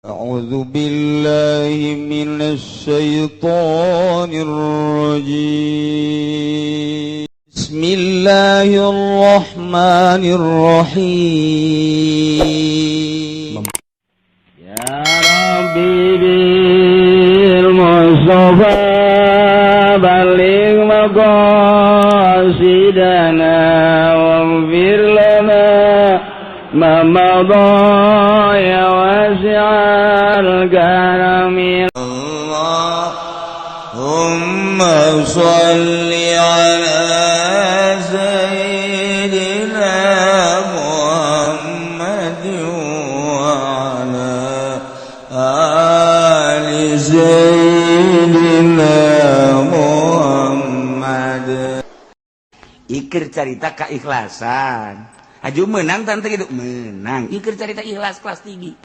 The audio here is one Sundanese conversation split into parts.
أعوذ بالله من الشيطان الرجيم. بسم الله الرحمن الرحيم. يا ربي بالمصطفى بلغ مقاصدنا واغفر لنا ما مضى يا واسع الكرم. اللهم صل على سيدنا محمد وعلى آل سيدنا محمد. Ikir carita keikhlasan aju menang tante gitu menang ikir carita ikhlas kelas tinggi,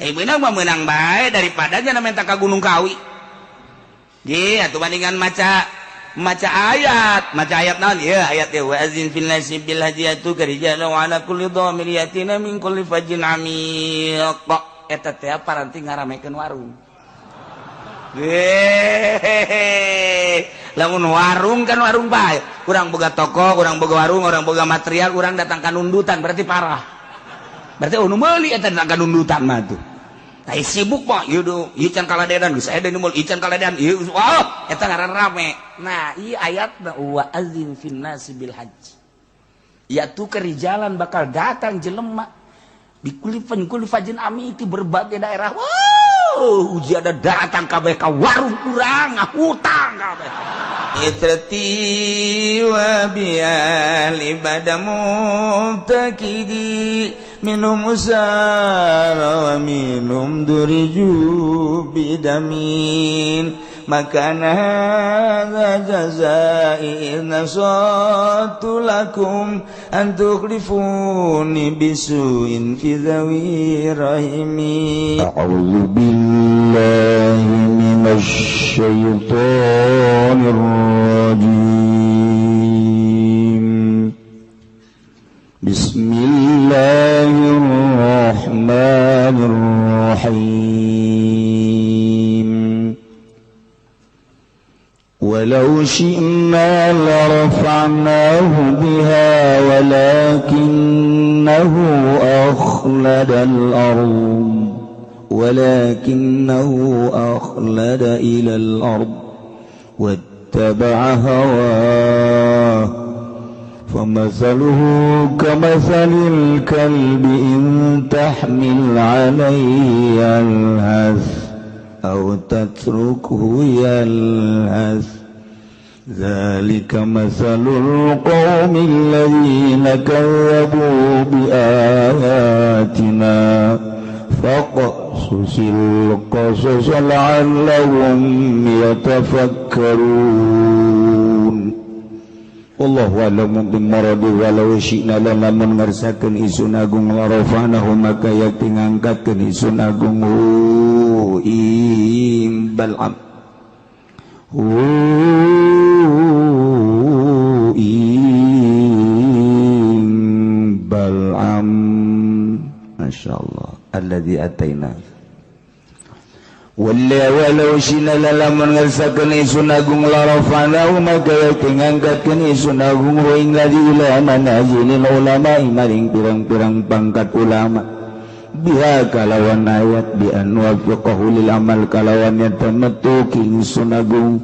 eh, menang mah menang baik daripada jangan minta ke Gunung Kawi. Ye, atuh bandingan maca maca ayat, maca ayat naon ya, ayat ya, wa adzin fil nasi bil hajji ya'tuka rijalan wa ala kulli dhamir yatina min kulli fajjin amiq. Eta teh paranti ngaramekeun warung. Hehehe, lamun warung kan warung bae, kurang boga toko, kurang boga warung, orang boga material, kurang datang ka nundutan, berarti parah, berarti oh nu meuli eta datang ka nundutan mah tuh. Tai sibuk mah ieu do, ieu can kaladedan geus aya nu meuli, can kaladedan ieu, wah, eta ngaran rame. Nah, ieu ayatna wa adzin fin nasi bil hajj ya tuh kerijalan, bakal datang jelema di kulifan kulifajin ami itu berbagai daerah. Wow, uji ada datang kabeh ka warung urang, hutang kabeh. إترتي وبيا لبدا مبتكدي منهم سار ومنهم درجوا بدمين ما كان هذا جزائي إذ نصحت لكم أن تخلفوني بسوء في ذوي رحمي. أعوذ بالله من الشيطان الرجيم. بسم الله الرحمن الرحيم. ولو شئنا لرفعناه بها ولكنه أخلد الأرض ولكنه أخلد إلى الأرض واتبع هواه فمثله كمثل الكلب إن تحمل عليه يلهث أو تتركه يلهث ذلك مثل القوم الذين كذبوا بآياتنا فاقصص القصص لعلهم يتفكرون. والله أعلم بمراده. ولو شئنا lamun ngersakeun isun agung larafa'nahu maka yakti ngangkatkeun isun agung hu ing Bal'am, hu ing Bal'am. Masya Allah alladzi ataina wala walau sina lamun ngersakeun isun agung larafa'nahu maka yakti ngangkatkeun isun agung hu ing ladzi ila manazilil ulama maring pirang-pirang pangkat ulama biha kalawan ayat bi an wafiqahu lil amal kalawan nyata metu ingsun agung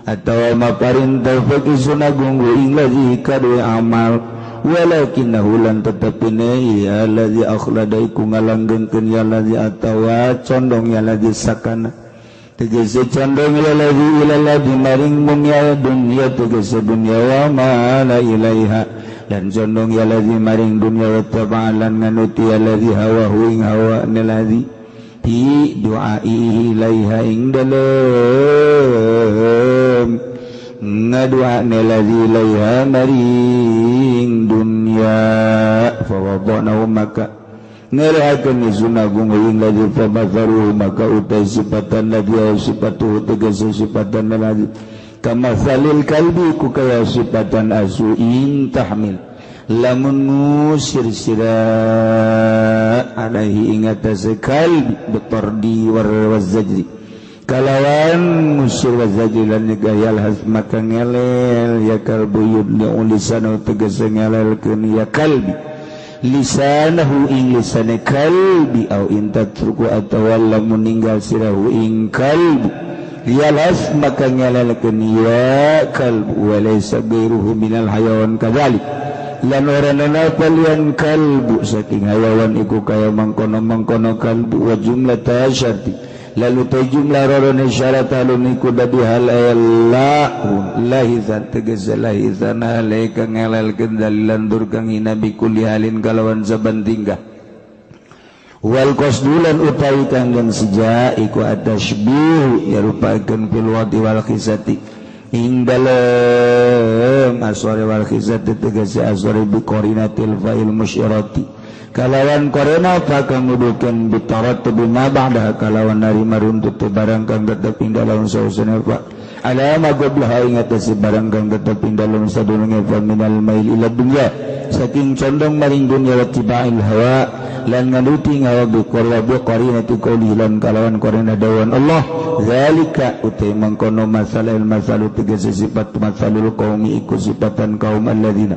atawa maparin taufik ingsun agung ing ladzi kadue amal. Walakinahu lan tetepine ya ladzi akhlada iku ngalanggengkeun ya ladzi atawa condong ya ladzi sakana tegese condong ya ladzi ila ladzi maring dunya dunya tegese dunya wa ma la ilaiha dan condong ya ladzi maring dunya wa taba'alan nganuti ya ladzi hawa ing hawa ladzi bi du'aihi ilaiha ing dalem ngadu'a ladzi ilaiha maring dunya. Fa wada'nahu maka ngelehakeun isun agung ing ladzi famatharuhu maka utai sifatan ladzi sifatuhu tegese sifatan ladzi kamasalil kalbi ku kaya sifatan asu in tahmil Lamun ngusir sira alaihi ingat sekali betordi warwazajri kalawan ngusir wazajri lan gayal has maka ngelel ya kalbu yudni ulisanu tegese ngelelkeun ya kalbi lisanahu ing lisane kalbi au intatruku atawa lamun ninggal sirahu ing kalbi yalas maka ngelelkeun ya kalbu walaysa ghairuhu minal hayawan kadzalik lan oranana palian kalbu saking hayawan iku kaya mangkono-mangkono kalbu wa jumlah tasyarti lalu ta jumlah rorone syarat alun iku dadi hal la lahizan tegese lahizan alaika ngelelkeun dalilan dur kang hina bikulli halin kalawan saban tingkah wal qasdulan utawi kanggan seja iku atashbih yarupakeun fil wadi wal khisati ing dalem aswari wal khizati tegese aswari bi qarinatil fa'il musyirati kalawan qarina fa kang ngudukeun bitarat bima ba'da kalawan narima runtut barang kang tetep ing dalem sausana fa ala ma qablaha ing atase barang kang tetep ing dalem sadurunge fa minal mail ila dunya saking condong maring dunya wa tibail hawa lan nganuti ngawa bi qarinati qouli lan kalawan qarina dawan Allah zalika utai mangkono masalah masalu tegese sifat masalul qaumi iku sifatan kaum alladzina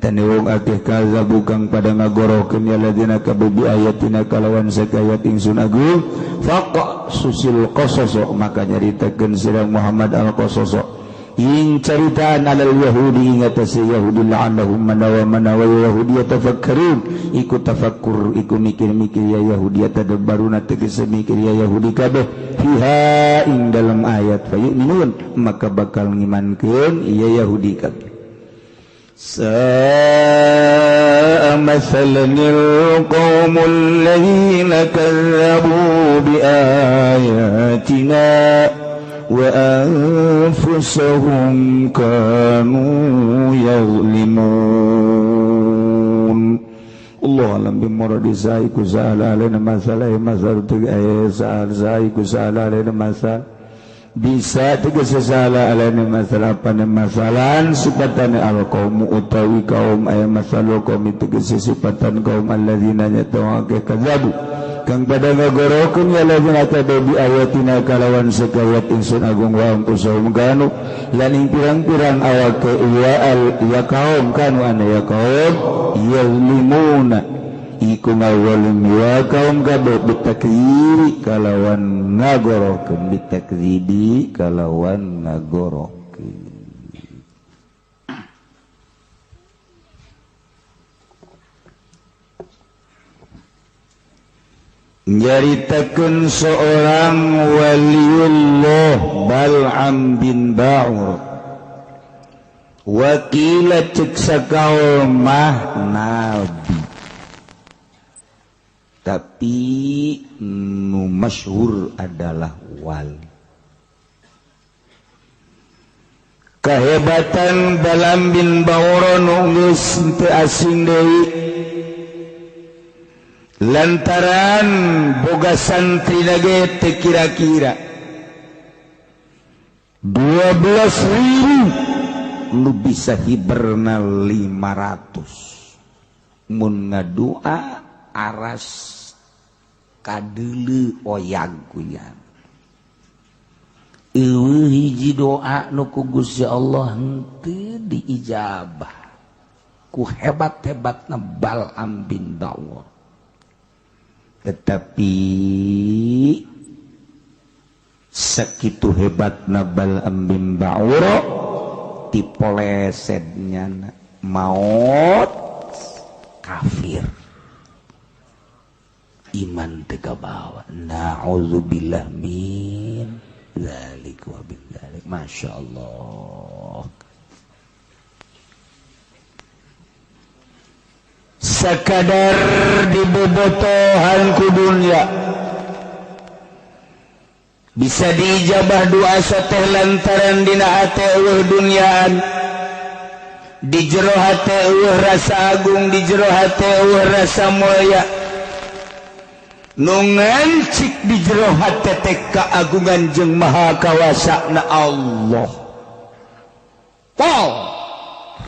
tani wong akeh kazabu kang pada ngagorohkeun ya alladzina kabi ayatina kalawan sakayat ingsun agung faqa susil qasas maka nyaritakeun sira Muhammad al qasas ing caritaan alal yahudi ingatasi yahudi la'annahum manawa manawa yahudi yatafakkarun iku tafakkur iku mikir-mikir ya yahudi yatadabbaruna tegese mikir ya yahudi kabeh fiha ing dalam ayat fayu'minun maka bakal ngimankeun ya yahudi kabeh sa'a masalanil qaumul ladzina kazzabu bi ayatina wa anfusahum kanu yazlimun. Allah alam bimuradi saiku sa'ala alaina masalah masalah sa'al saiku sa'ala alaina masalah bisa tegese sa'ala alaina masalah pane masalan sifatan al qaumu utawi kaum aya masalah kaum tegese sifatan kaum alladzina yatawaka kadzabu kang pada ngagorokeun ya lazina kadabi ayatina kalawan sakayat ingsun agung wa anfusahum kanu lan ing pirang-pirang awake ya al ya kaum kanu ana ya kaum yazlimuna iku ngawalim ya kaum kabeh bitakziri kalawan ngagorokeun bitakzibi kalawan ngagorokeun. Nyaritakeun seorang waliullah Bal'am bin Ba'ur wakila cek sakaul mah nabi tapi nu masyhur adalah wali. Kehebatan Bal'am bin Ba'ur nu geus teu asing deui lantaran boga santri lagi teu kira-kira 12.000 nu bisa hiberna 500 mun ngadua aras kadeuleu oyag kuyan eueuh hiji doa nu ku Gusti Allah henteu diijabah ku hebat-hebatna Bal'am bin Ba'ur. Tetapi sekitu hebatna Bal'am bin Ba'ur dipolesetnya maut kafir iman teu kabawa. Na'udzubillah min dzalik wa bin dzalik. Masyaallah. Sekadar dibobotohan ku dunya bisa diijabah doa sateh lantaran dina hate eueuh dunyaan, di jero hate eueuh rasa agung, di jero hate eueuh rasa mulia, nu ngancik di jero hate teh kaagungan jeung maha kawasana Allah. Pol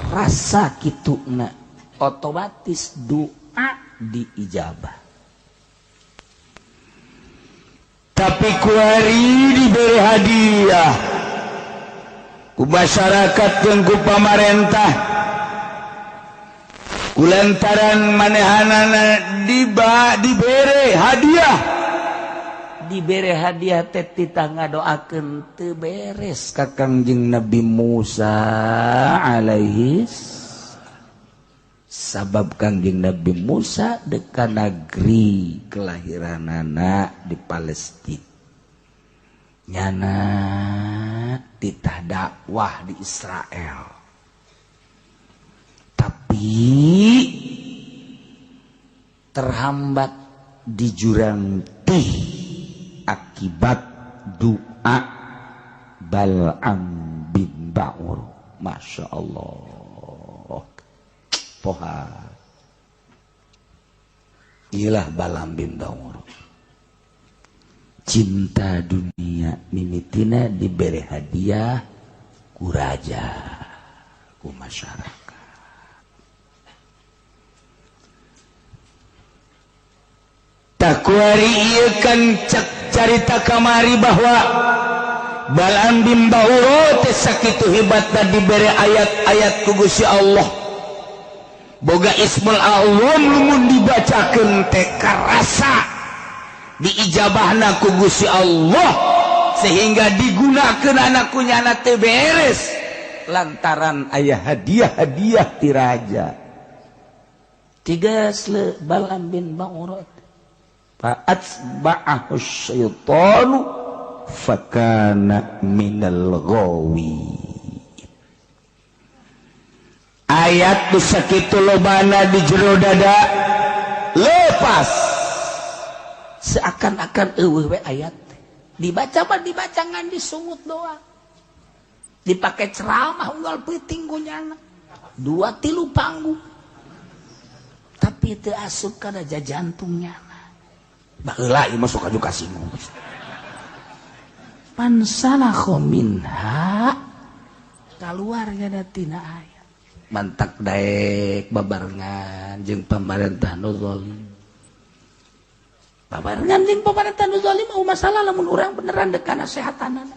rasa kituna Otomatis doa diijabah. Tapi kuari diberi hadiah ku masyarakat jeung ku pamarentah kulantaran manehanana dibere hadiah, dibere hadiah teh titah ngadoakeun teu beres ka Kangjeng Nabi Musa alaihi sabab Kangjeng Nabi Musa deka negeri kelahiranana di Palestina nyana titah dakwah di Israel, tapi terhambat di jurang tih akibat doa Bal'am bin Ba'ur. Masya Allah, poha ilah Bal'am bin Ba'ur. Cinta dunia mimitina diberi hadiah ku raja, ku masyarakat. Takuari ieu kan cek carita kamari bahwa Bal'am bin Ba'ur teh sakitu hebatna dibere ayat-ayat ku Gusti Allah. Boga Ismul Azam lamun dibacakeun teh karasa diijabahna ku Gusti Allah sehingga digunakeun anak ku nyana teh beres lantaran aya hadiah-hadiah ti raja. Tiga sle Bal'am bin Ba'ur fa'atba'ahu syaitanu fakana minal ghawi. Ayat nu sakitu lobana di jero dada lepas seakan-akan eueuh we ayat dibaca mah dibaca ngan disungut doang, dipakai ceramah unggal peuting ku nyana 2-3 panggung tapi teu asup kana jantungnya. Baheula ieu mah sok aju kasinggung. Pansalakho minha kaluar nya tina ayat mantak daek babarengan jeung pamarentah nu zalim. Babarengan jeung pamarentah nu zalim mau masalah lamun urang beneran dek kana sehatanana.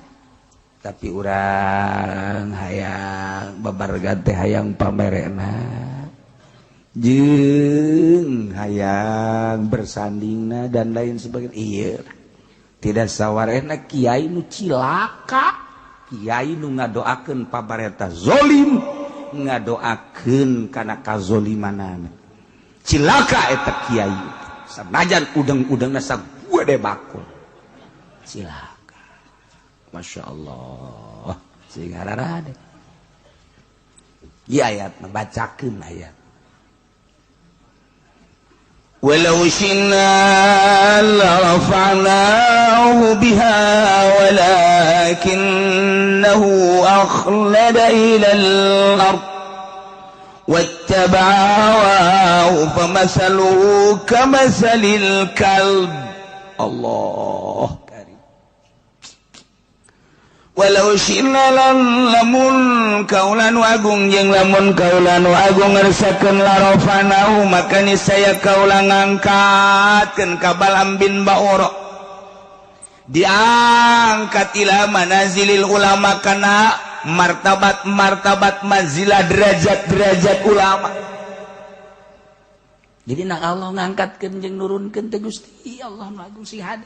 Tapi urang hayang babarengan teh hayang pamerena jeung hayang bersandingna dan lain sebagainya. Iya, tidak sawarehna kiai nu cilaka, kiai nu ngadoakeun pamarentah zalim, ngadoakeun kana kazolimanana. Cilaka eta kiai, sanajan udeng-udengna sagede bakul. Cilaka. Masya Allah, sing ararade. Ieu ayat mabacakeun ayat. Walau syi'na larafa'nahu biha walakinnahu akhlada ilal ard wattaba'a hawahu famathaluhu kamathalil kalb. Allah karim. Walau syi'na lamun kaula nu agung jeung lamun kaula nu agung ngersakeun larafanahu maka niscaya kaula ngangkatkeun ka Bal'am bin Ba'ur diangkat ila manazilil ulama kana martabat-martabat manzilah derajat-derajat ulama. Jadi nak Allah ngangkatkeun jeung nurunkeun teh Gusti Allah nu agung sing hade.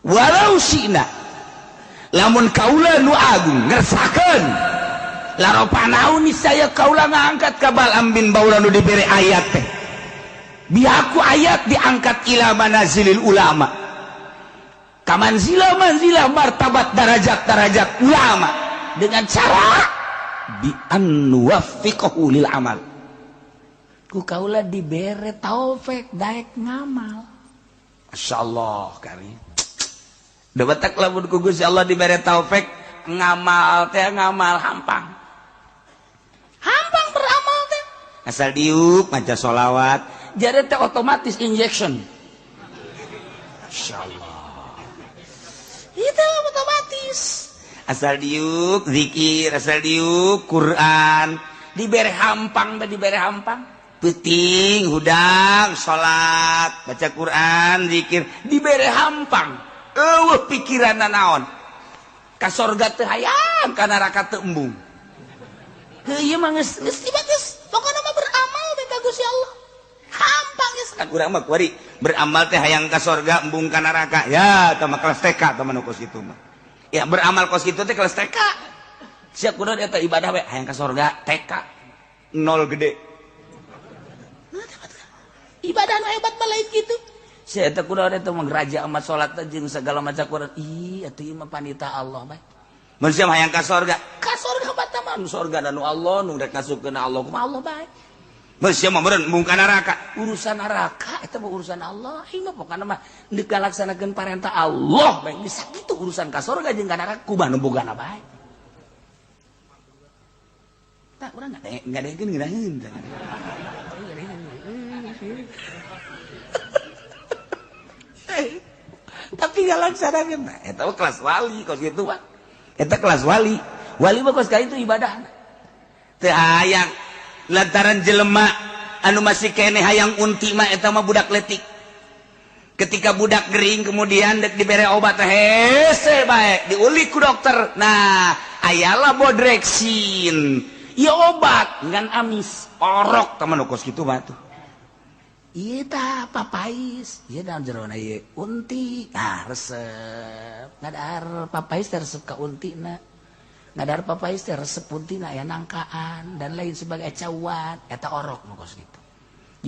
Walau syi'na lamun kaula nu agung ngersakeun laropanau niscaya kaula ngangkat ka Bal'am bin Ba'ur nu dibere ayat teh. Biaku ayat diangkat ila manazilil ulama. Kamanzila manzila martabat darajat-darajat ulama dengan cara bi an nuwaffiqahu lil amal. Ku kaula dibere taufik daek ngamal. Masyaallah kari. Debatak lamun ku Gusti Allah dibere taufik ngamal teh ngamal hampang. Hampang beramal teh. Asal diuk maca sholawat, jare teh otomatis injection. Masyaallah. Itu otomatis. Asal diuk zikir, asal diuk Quran, Dibere hampang teh dibere hampang. Peuting hudang salat, baca Quran, zikir, dibere hampang. Eueuh pikiranna naon? Ka sorga teu hayang, ka neraka teu embung. Heuh ieu mah geus geus geus pokona mah beramal we ka Gusti Allah. Hampang geus kan urang mah kuari beramal teh hayang ka sorga embung ka neraka. Ya tah mah kelas TK tah mah nu kos kitu mah. Ya beramal kos kitu teh kelas TK. Siap kudu eta ibadah we hayang ka sorga TK nol gede. Ibadah nu hebat mah lain kitu. Sia eta kudu eta mah raja amat salat teh jeung segala macam Quran. Ih atuh ieu mah panita Allah bae. Mun sia hayang ka sorga, ka sorga bata mah nu sorga nu Allah nu rek ngasupkeun Allah kumaha Allah bae. Mun sia mah meureun embung ka neraka, urusan neraka eta mah urusan Allah. Ieu mah pokona mah deuk ngalaksanakeun parentah Allah bae. Geus sakitu urusan ka sorga jeung ka neraka kumaha nu bogana bae. Tah urang ngadengekeun ngeunaheun tah. Tapi ngalaksanakeun eta mah kelas wali kos kitu mah. Eta kelas wali. Wali mah kos kitu ibadahna. Teu hayang lantaran jelema anu masih keneh hayang unti mah eta mah budak letik. Ketika budak gering kemudian dek dibere obat hese bae diulik ku dokter. Nah, ayalah bodreksin. Ieu obat ngan amis orok tah mah nu kos kitu mah tuh. Ieu tah papais, ieu dalam jerona ieu unti. Nah, resep. Ngadahar papais teh resep ka untina. Ngadahar papais teh resep untina aya nangkaan dan lain sebagai cawan eta orok nu kos kitu.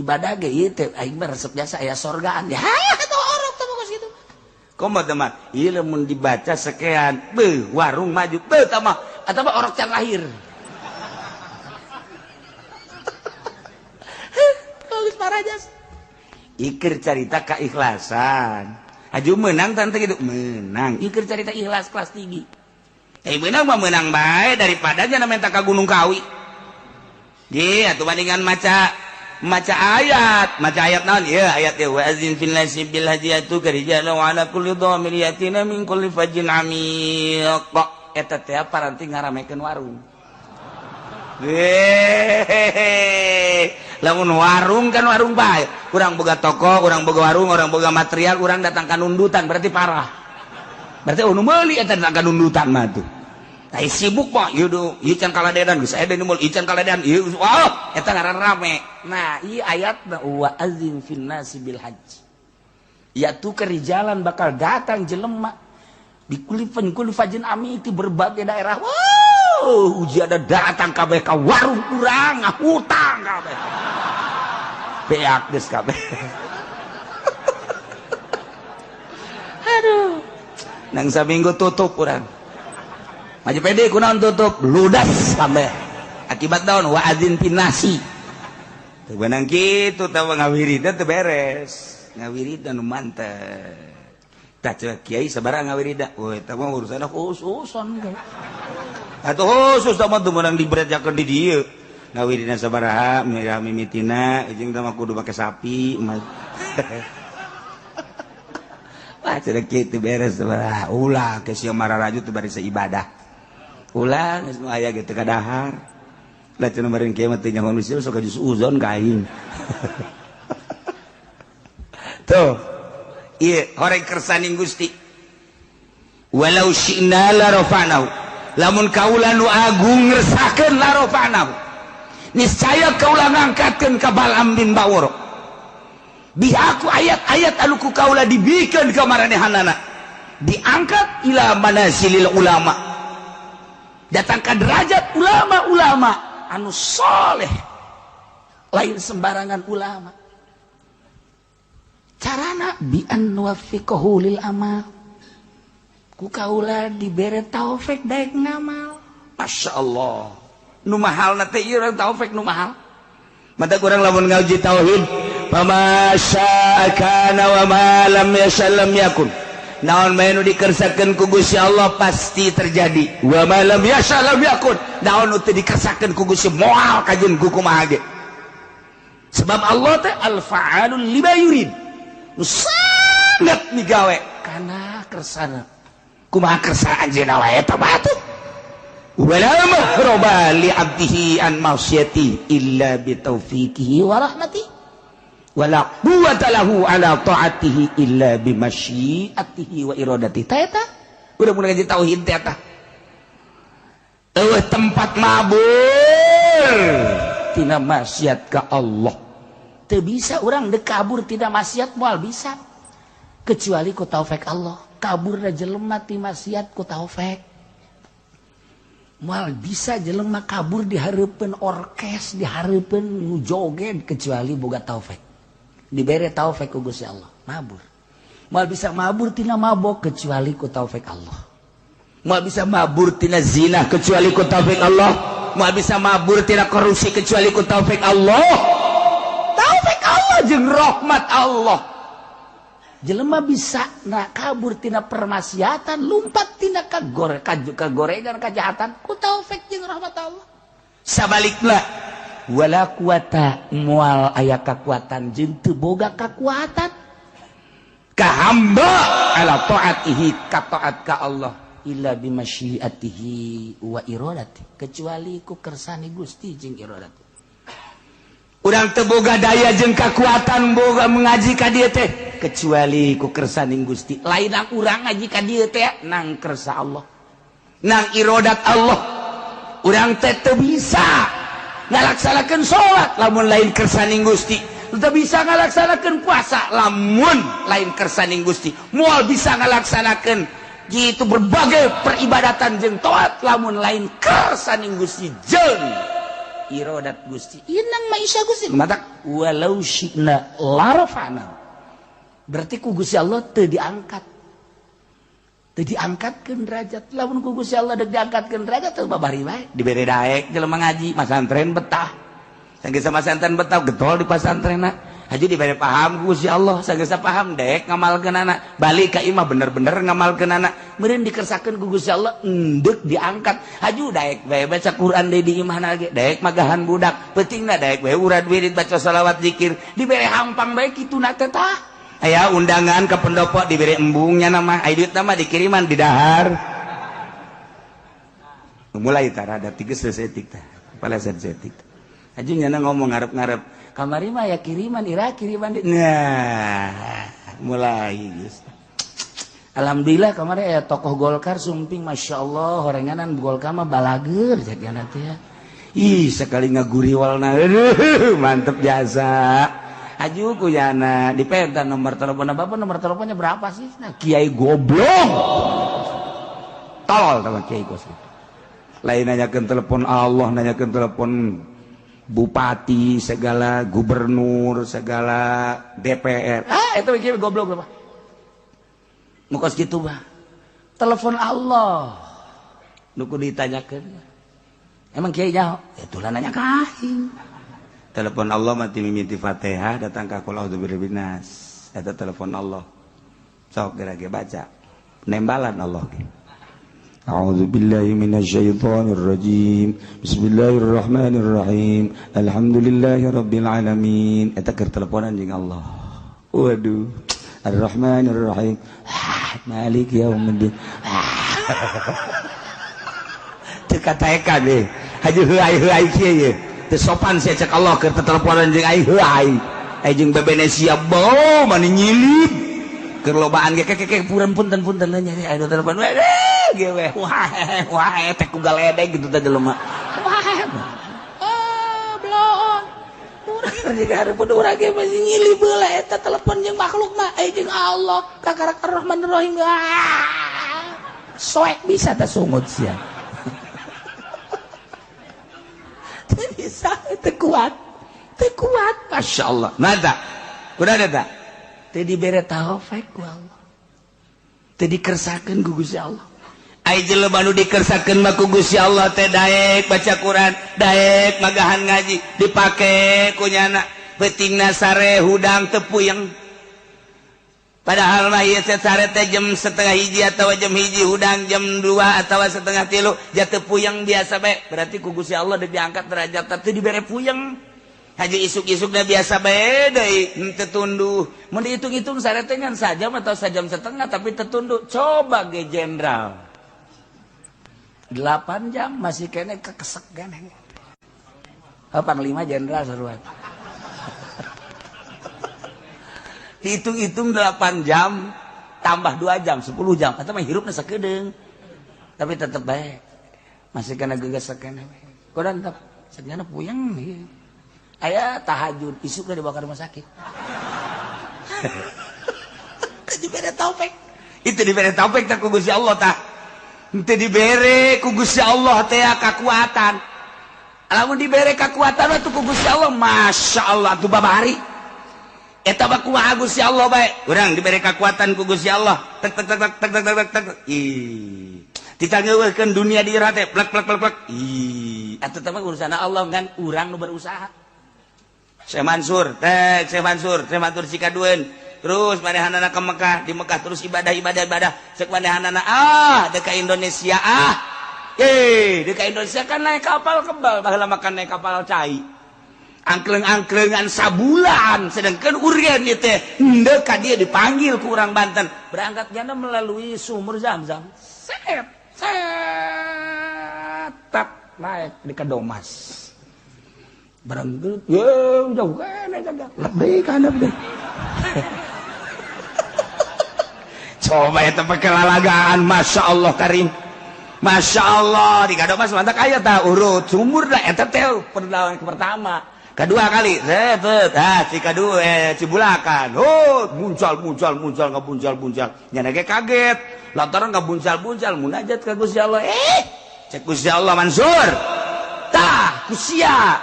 Ibadah ge ieu teh aing mah resep jasa aya sorgaan. Ya eta orok teh kos kitu. Komo teh mah ieu lamun dibaca sekean, beuh warung maju, beuh tah mah eta mah orok can lahir. Bagus parajas. Ikir carita keikhlasan. Aju menang tante gitu, menang. Ikir carita ikhlas kelas tinggi. Menang mah menang bae daripada jangan minta ka Gunung Kawi. Ye atuh bandingan maca ayat, maca ayat naon? Ieu ayat ieu wa azin fil nasi bil hajiyatu karijalu ala kulli dhamir yatina min kulli fajjin amiq. Eta teh paranti ngaramekeun warung. Hehehe. Lamun warung kan warung bae. Urang boga toko, urang boga warung, urang boga material, urang datang ka nundutan berarti parah. Berarti nu meuli eta datang ka nundutan mah tuh. Ai sibuk mah ieu du, ieu can kaladedan geus aya nu meuli, ieu can kaladedan, ieu wah eta ngaran rame. Nah, ieu ayatna wa azin fin nasi bil hajj. Ya tu kerijalan bakal datang jelema di kulifan kulifajin ami itu berbagai daerah. Wow, uji ada datang kabeh ka warung urang ngahutang kabeh. Beak geus kabeh. Aduh. Nang saminggu tutup urang. Maju pede kunaon tutup, ludas kabeh. Akibat naon wa adzin pinasi. Teu beunang kitu tah ngawiridna teu beres. Ngawiridna nu mantep. Tah ceuk kiai sabaraha ngawirida. Woi, eta mah urusanna khususon. Atuh khusus tah mah teu meunang diberejakeun di dieu. Ngawirina sabaraha mimitina jeung tah mah kudu make sapi. Wah, ceuk kieu teu beres sabaraha. Ulah ke sia mararaju teu bari ibadah. Ulah geus nu aya ge teu kadahar. Lah cenah meureun kieu mah teu nyaho nu sok jus uzon ka aing. Tuh. Ieu horeng kersaning Gusti. Walau syi'na la rafa'nahu. Lamun kaula nu agung ngersakeun la rafa'nahu. Niscaya kaula ngangkatkeun ka Bal'am bin Ba'ur. Bihaku ayat-ayat anu ku kaula dibikeun ka maranehanana. Diangkat ila manazilil ulama. Datang ka derajat ulama-ulama anu soleh. Lain sembarangan ulama. Carana bi an nuwaffiqahu lil amal. Ku kaula dibere taufik daek ngamal. Masya Allah. Nu mahalna teh ieu urang taufik nu mahal. Mata kurang lamun ngaji tauhid, fama syaa kana wa ma lam yasha lam yakun. Naon bae nu dikersakeun ku Gusti Allah pasti terjadi. Wa ma lam yasha lam yakun. Naon nu teu dikersakeun ku Gusti moal kajeun ku kumaha ge. Sebab Allah teh al-fa'alul lima yurid. Nu sangat migawe kana kersana. Kumaha kersa anjeunna wae eta mah atuh. Wala mahraba li 'abdihi an ma'siyati illa bi taufiqihi wa rahmatihi. Wala quwwata lahu ala ta'atihi illa bi masyiatihi wa iradatihi. Ta eta udah mulai ngaji tauhid teh eta. Eueuh tempat mabur tina maksiat ka Allah. Teu bisa urang deuk kabur tina maksiat, moal bisa kecuali ku taufik Allah. Kaburna jelema ti maksiat ku taufik. Moal bisa jelema kabur di hareupeun orkes, di hareupeun nu joget kecuali boga taufik. Dibere taufik ku Gusti Allah, mabur. Moal bisa mabur tina mabok kecuali ku taufik Allah. Moal bisa mabur tina zina kecuali ku taufik Allah. Moal bisa mabur tina korupsi kecuali ku taufik Allah. Taufik Allah jeung rahmat Allah. Jelema bisa na kabur tina permaksiatan, lumpat tina kagorengan kejahatan ku taufik jeung rahmat Allah. Sabalikna wala quwata, moal aya kakuatan jeung teu boga kakuatan ka hamba ala taatihi ka taat ka Allah illa bimasyiatihi wa iradati, kecuali ku kersane Gusti jeung iradati. Urang teu boga daya jeung kakuatan boga mengaji ka dieu teh kecuali ku kersaning Gusti. Lain nang urang ngaji ka dieu teh nang kersa Allah, nang iradat Allah. Urang teh teu bisa ngalaksanakeun salat lamun lain kersaning Gusti, teu bisa ngalaksanakeun puasa lamun lain kersaning Gusti, moal bisa ngalaksanakeun gitu berbagai peribadatan jeung taat lamun lain kersaning Gusti jeung iradat Gusti. Inang maisha Gusti matak walau syi'na larafa'na. Berarti ku Gusti Allah teu diangkat, teu diangkatkeun derajat. Lamun ku Gusti Allah deuk diangkatkeun derajat teu babari bae dibere daek jelema ngaji masantren betah. Sanggeus masantren betah getol di pasantrenna. Haji dibere paham ku Gusti Allah, sanggeus paham daek ngamalkeunana, balik ka imah bener-bener ngamalkeunana. Meureun dikersakeun ku Gusti Allah endeuk diangkat. Haju daek bae baca Quran deui di imahna ge, daek magahan budak, peutingna daek bae urad wirid baca selawat zikir, dibere hampang bae kituna teh tah. Aya undangan ke pendopo diberi embungnya nama, aya duit nama dikiriman di dahar. Mulai tara ada tiga sesetik tah, palasan setik. Haji nyana ngomong ngarep-ngarep, kamari mah ya kiriman, ira kiriman. Nah, mulai geus. Alhamdulillah kamari aya tokoh Golkar sumping, masya Allah, horenganan Golkar mah balager jadiana teh ya. Ih, sekali ngaguriwalna, aduh, mantep jasa. Aju kuyana dipenta nomor telepon bapak, nomor teleponnya berapa sih? Nah, kiai goblok. Tolol sama kiai kos. Lain nanyakeun telepon Allah, nanyakeun telepon bupati segala, gubernur segala, DPR. Ah, itu kiai goblok apa? Nu kos kitu mah. Telepon Allah. Nu kudu ditanyakeun. Emang kiai nyaho? Ya tulah nanya ka aing. Telepon Allah mati mimiti Fatihah datang ka qul a'udzu birabbin nas. Eta telepon Allah. Sok geura ge baca. Nembalan Allah ge. A'udzu billahi minasyaitonir rajim. Bismillahirrahmanirrahim. Alhamdulillahi rabbil alamin. Eta keur teleponan jeung Allah. Waduh. Arrahmanirrahim. Maliki yaumiddin. Teu kataekan deh. Haji heuai-heuai kieu ye. Teu sopan sia cek Allah keur teteleponan jeung aing heuai. Aing jeung bebene sia bau mani nyilip. Keur lobaan ge keke puran punten-punten nya aing telepon we ge we. Wah wah teh ku galedeg gitu teh jelema. Wah. Oh, bloon. Urang jeung hareupeun urang ge masih nyilip heula eta telepon jeung makhluk mah aing jeung Allah kakarak Arrahmanirrahim. Soek bisa teh sungut sia. Bisa teu kuat, masya Allah. Nada, udah ada tak? Teu dibere taufik ku Allah, teu dikersakeun ku Gusti Allah. Ai jelema nu dikersakeun mah ku Gusti Allah teh daek baca Quran, daek magahan ngaji, dipake ku nyana peutingna sare hudang teu puyeng. Padahal mah ieu teh sare teh jam 12.30 atawa jam 1 hudang jam 2 atawa 2:30 jatuh puyeng biasa bae. Berarti ku Gusti Allah deuk diangkat derajat teh dibere puyeng. Haji isuk-isukna biasa bae deui henteu tunduh. Mun dihitung-hitung sare teh ngan sajam atau sajam setengah tapi teu tunduh. Coba ge jenderal. 8 jam masih kene kekesek kene. Oh, Panglima Jenderal seruan. Hitung-hitung 8 jam tambah 2 jam 10 jam atau mah hirupna sakedeung. Tapi tetep bae masih kena gegesek kene. Kodan tetep senyana puyeng ieu. Aya tahajud isukna dibawa ke rumah sakit. Dibere taufik. Itu dibere taufik teh ku Gusti Allah tah. Henteu dibere ku Gusti Allah teh kakuatan. Lamun dibere kakuatan atuh ku Gusti Allah, Masya Allah atuh babari. Eta mah kumaha Gusti Allah bae. Urang dibere kakuatan ku Gusti Allah. Tek tek tek tek tek tek tek. Ih. Ditangeuweuhkeun dunia di jero teh plek plek plek plek. Ih, atuh teh mah urusan Allah kan urang nu berusaha. Syekh Mansur, tek Syekh Mansur, Syekh Mansur sikadueun. Terus manehanana ke Mekah, di Mekah terus ibadah ibadah ibadah. Cek manehanana ah deka Indonesia ah. Deka Indonesia kan naik kapal kebal, baheula makan naik kapal cai. Angkleng-angklengan sabulan, sedangkan urgen ieu teh henteu ka dieu dipanggil ku urang Banten. Berangkat jana melalui sumur Zam-Zam. Set set tap naik di Kadomas. Barang ye jauh kan eta lebih kana deh. Coba eta pakai lalagaan, Masya Allah karim, Masya Allah di Kadomas mantap aya tah urut sumur dah eta teh perlawan pertama, kedua kali set ah si kadua Cibulakan, oh muncal muncal muncal ngabuncal buncal, nya ge kaget lantaran ngabuncal buncal munajat ka Gusti Allah, cek Gusti Allah Mansur, tah kusia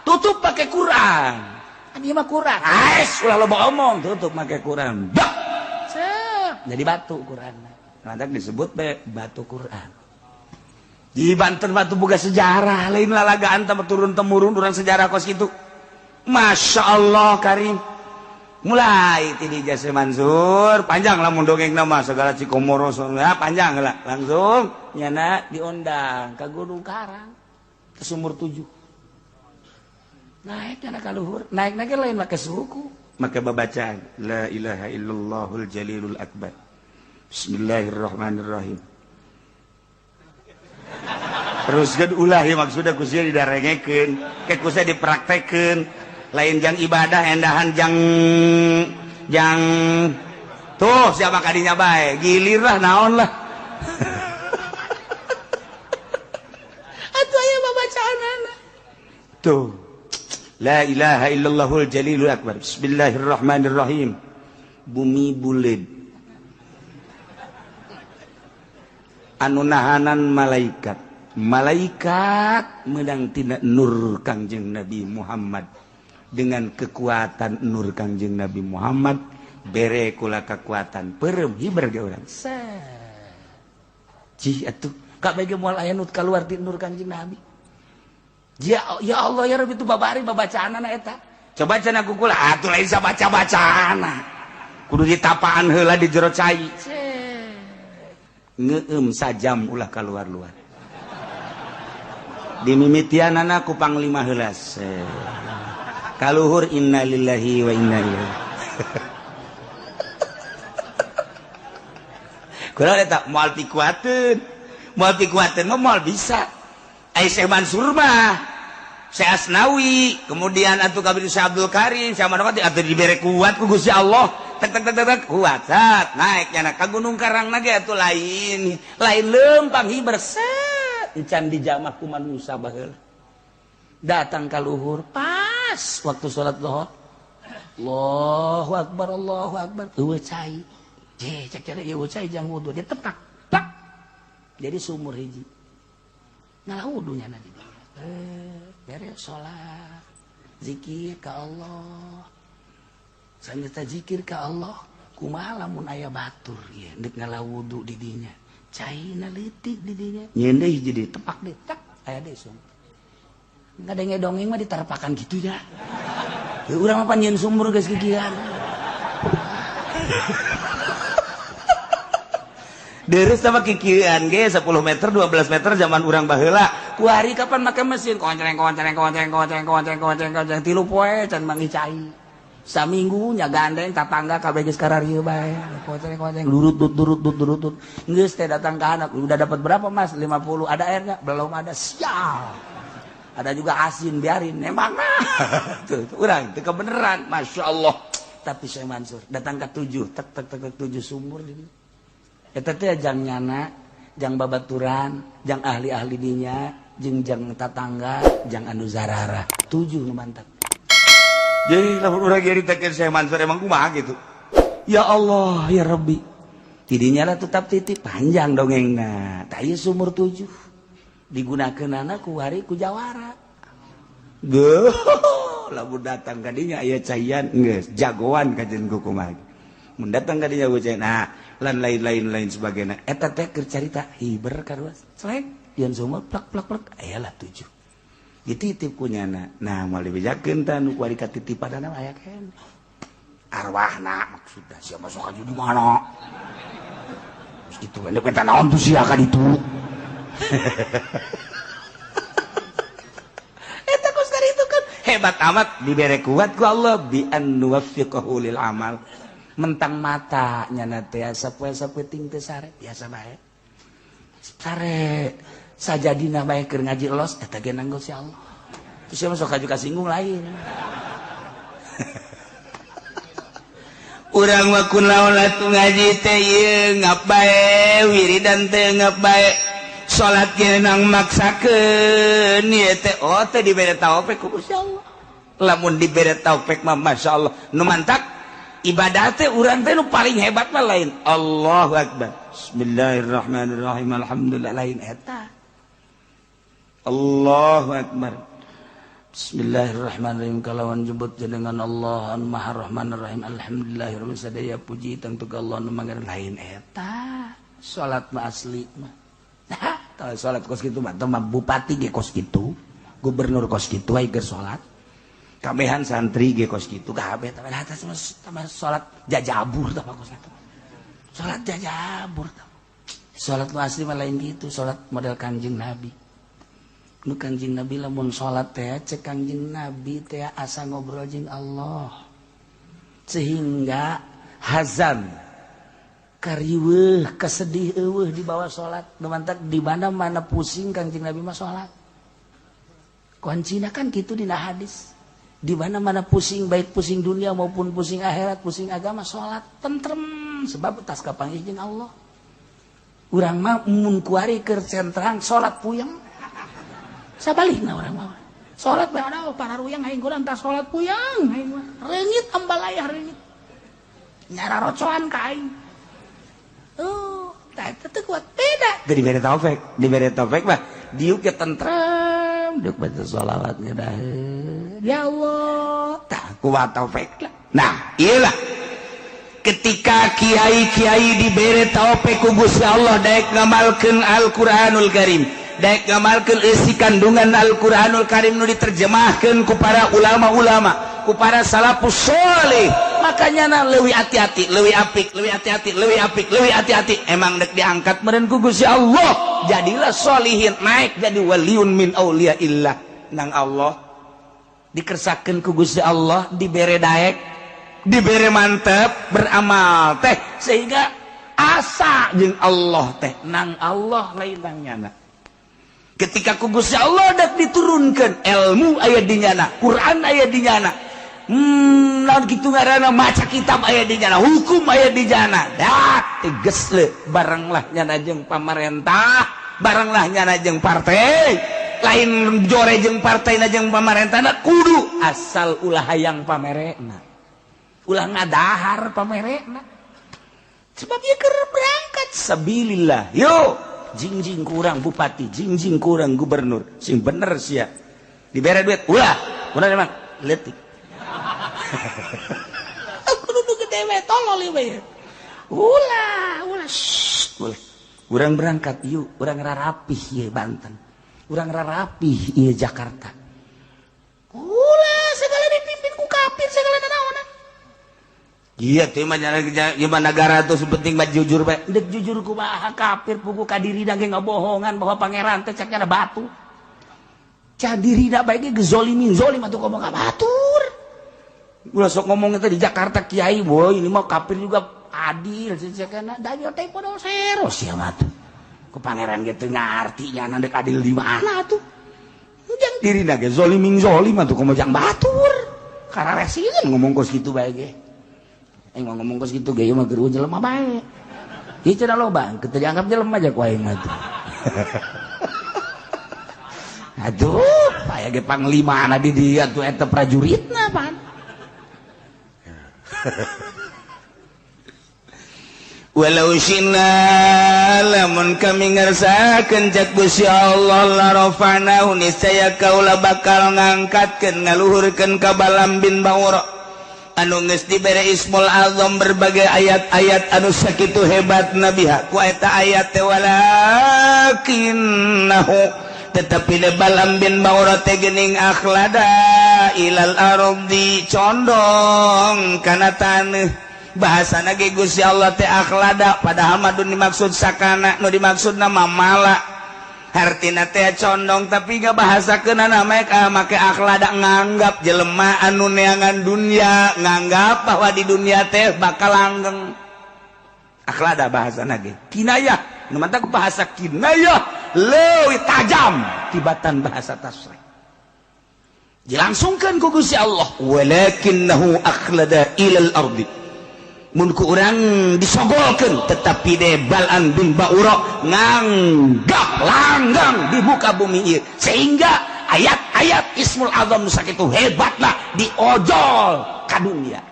tutup pakai Quran, ieu mah Quran, ais ulah loba omong tutup pakai Quran. Bah jadi batu Quran. Lantak disebut batu Quran. Di Banten batu boga sejarah, lain lalagaan teh turun temurun urang sejarah kos kitu. Masya Allah karim. Mulai ti di Jase Mansur, panjang lamun dongeng mah segala Cikomoro ya panjang lah. Langsung nyana diundang ka Gunung Karang ke Sumur 7. Naik nyana ka luhur, naik-naik lain make suku. Maka babacaan la ilaha illallahul jalilul akbar bismillahirrahmanirrahim. Terus kan ulah ya maksudnya kusia didarengekeun, ke kusia dipraktekeun, lain jang ibadah endahan jang jang tuh siapa kadinya bae, gilir lah naon lah. Atuh aya babacaanana. Tuh. La ilaha illallahul jalilul akbar bismillahirrahmanirrahim. Bumi buleud anu nahanan malaikat, malaikat meunang tina nur Kangjeng Nabi Muhammad. Dengan kekuatan nur Kangjeng Nabi Muhammad bere kula kekuatan peureum hiber ge urang. Cih atuh kabeh ge moal aya nu kaluar ti nur Kangjeng Nabi. Ya, ya Allah ya Rabbi itu babari babacaanana eta. Coba cenah ku kula atuh lain sabaca-bacaana. Kudu ditapaan heula di jero cai. Ngeueum sajam ulah kaluar-luar. Dimimitianana ku panglima heula. Kaluhur innalillahi wa inna ilaihi. Kula eta moal pikuateun. Moal pikuateun mah moal bisa. Ai Syekh Mansur mah Syekh Asnawi, kemudian atuh kabir Syekh Abdul Karim, Syekh Manawati atuh dibere kuat ku Gusti Allah. Tek tek tek tek kuat sat naik nyana ka Gunung Karang ge atuh lain, lain leumpang hiber set encan dijamah ku manusa baheula. Datang ka luhur pas waktu salat zuhur. Allahu akbar Allahu akbar. Eueuh cai. Je cek cek eueuh cai jang wudu dia tepak. Tak. Jadi sumur hiji. Ngalah wudu nyana di dieu. Beres sholat, zikir ka Allah. Sanyata zikir ka Allah, kumaha lamun aya batur ieu deuk ngalah wudu di dinya. Caina leutik di dinya. Nyeun deui jadi tepak deui, tak aya deui sumur. Ngadenge dongeng mah ditarpakan gitu ya. Heuh urang mah pan nyeun sumur geus kikieuan. Deres sama kikieuan ge 10 meter 12 meter zaman urang baheula. Kuari kapan make mesin koncreng koncreng koncreng koncreng koncreng koncreng koncreng tilu poe can manggih cai. Saminggu nya gandeng tatangga kabeh geus kararieu bae. Koceng-koceng durut durut durut durut. Geus teh datang ka anak, udah dapat berapa Mas? 50. Ada air enggak? Belum ada. Sial. Ada juga asin biarin. Emang mah. Tuh, urang teu kebeneran, Masya Allah. Tapi Syekh Mansur datang ke 7, tek tek tek 7 sumur di dieu. Eta teh jang nyana, jang babaturan, jang ahli-ahli dinya, jeung jang tatangga, jang anu zarara. 7 nu mantap. Jadi lamun urang nyaritakeun Syekh Mansur emang kumaha gitu. Ya Allah, ya Rabbi. Tidinya lah tetap titik panjang dongengna. Tah ieu sumur 7 digunakeunana ku hari ku jawara. Geuh, lamun datang ka dinya aya caian geus jagoan kajen ku kumaha. Mun datang ka dinya ku cai nah lan lain-lain lain sebagainya. Eta teh keur carita hiber karuas. Selek yeun sumur plak plak plak aya lah 7. Dititip ku nyana. Nah, moal dibejakeun tah nu kuari katitipanana aya keneh. Arwahna maksudna sia masuk ka di mana? Terus kitu we teh naon tuh sia ka ditu. Eta kos itu kan hebat amat dibere kuat ku Allah bi an nuwaffiqahu lil amal. Mentang mata nyana teh sapoe-sapoe ting teh sare biasa bae. Sare sajadina bae keur ngaji los eta ge nanggo si Allah. Terus sia masuk ka kasinggung lain. Urang mah kun lawan atuh ngaji teh ieu ngap bae, wiridan teh ngap bae, salat ge nang maksakeun ieu teh oh teh dibere taufik ku Gusti Allah. Lamun dibere taufik mah masyaallah nu mantak ibadah teh urang teh nu paling hebat mah lain Allahu akbar. Bismillahirrahmanirrahim alhamdulillah lain eta. Allahu akbar. Bismillahirrahmanirrahim kalawan jebut jenengan Allah anu Maha Rahmanir Rahim alhamdulillahirabbil sadaya puji tangtu ka Allah nu manggeur lain eta. Salat mah asli mah. Nah, tah salat kos kitu mah teh bupati ge kos kitu, gubernur kos kitu aya keur salat. Kabehan santri ge kos kitu kabeh tah atas mah salat jajabur tah kos kitu. Salat jajabur tah. Salat nu asli mah lain kitu, salat model Kanjeng Nabi. Nu Kanjeng Nabi lamun salat teh cek Kanjeng Nabi teh asa ngobrol jeung Allah. Sehingga hazan kariweuh kesedih eueuh dibawa salat. Nu mantak di mana-mana pusing Kanjeng Nabi mah salat. Kuncina kan kitu dina hadis. Di mana-mana pusing baik pusing dunia maupun pusing akhirat, pusing agama salat tentrem sebab tas kapanggih jeung Allah. Urang mah mun kuari keur sentrang salat puyeng. Sabalikna urang mah. Salat bae ada para ruyang aing kurang tas salat puyeng aing mah. Reungit ambalayah reungit. Nyara rocoan ka aing. Oh, tah eta teu kuat beda. Teu dibere taufik, dibere taufik mah diuk ge tentrem, diuk baca sholawat ge dah. Ya Allah, tah kuat taufik lah. Nah, iyalah. Ketika kiai-kiai dibere taufik ku Gusti Allah daek ngamalkeun Al-Qur'anul Karim. Daek ngamalkeun eusi kandungan Al-Qur'anul Karim nu diterjemahkeun ku para ulama-ulama, ku para salafus sholih. Makanya na leuwih hati-hati, leuwih apik, leuwih hati-hati, leuwih apik, leuwih hati-hati. Emang dek diangkat meureun ku Gusti Allah, jadilah sholihin, naik jadi waliun min auliyaillah nang Allah. Dikersakeun ku Gusti Allah, dibere daek, dibere mantep beramal teh sehingga asa jeung Allah teh nang Allah lain nang nyana. Ketika ku Gusti Allah dak diturunkan ilmu aya di nyana, Quran aya di nyana. Naon kitu ngaranna maca kitab aya di nyana, hukum aya di nyana. Dak tegas le barenglah nyana jeung pamarentah, barenglah nyana jeung partai. Lain jore jeung partai na jeung pamarentahna kudu asal ulah hayang pamerena. Ulah ngadahar pamerena. Sebab ieu keur berangkat sabilillah. Yo jingjing kurang bupati, jingjing kurang gubernur, sing bener sia. Dibere duit, ulah, ulah emang leutik. Aku nu gede we tolol we. Ulah, ulah, shh, ulah. Urang berangkat yuk, urang rarapih ieu Banten. Urang rarapih ieu Jakarta. Ulah segala dipimpin ku kafir segala nanaonan. Iya teh mah gimana negara tuh penting mah jujur bae. Dek jujur kumaha kafir pugu ka dirina ge ngabohongan bahwa pangeran teh cek batu. Ca dirina bae ge gezolimin zolim atuh komo ka batur. Ulah sok ngomong itu di Jakarta kiai, boy ini mah kafir juga adil sih kana danyol teh podo seros ya mah tuh. Ku pangeran gitu ngarti nya ndek adil di mana tuh. Jang dirina ge zoliming zolim atuh komo jang batur. Kararesieun ngomong kos kitu bae ge. Aing mah ngomong kos kitu ge ieu mah geus jelema bae. Ieu cenah loba, teu dianggap jelema aja ku aing mah tuh. Aduh, aya ge panglimana di dieu atuh eta prajuritna pan. Walau syina lamun kami ngersakeun cak Gusti Allah la rafa'nahu niscaya kaula bakal ngangkatkeun ngaluhurkeun ka Balam bin Baura anu geus dibere Ismul Azam berbagai ayat-ayat anu sakitu hebat nabiha ku eta ayat teh walakinnahu tetapi de Balam bin Baura teh geuning akhlada ilal ardi condong kana taneuh. Bahasana ge Gusti Allah teh akhlada padahal mah dimaksud sakana nu dimaksudna mah mala hartina teh condong tapi gak bahasakeunana make akhlada nganggap jelema anu neangan dunia nganggap bahwa di dunia teh bakal langgeng. Akhlada bahasana ge kinayah nu mantak bahasa kinayah leuwih tajam tibatan bahasa tasrih dilangsungkeun ku Gusti Allah walakinnahu akhlada ilal ardi mun ku urang disogolkeun tetapi de Balam bin Baura nganggap langgang di muka bumi ieu sehingga ayat-ayat Ismul Azam sakitu hebatna diojol ka dunia.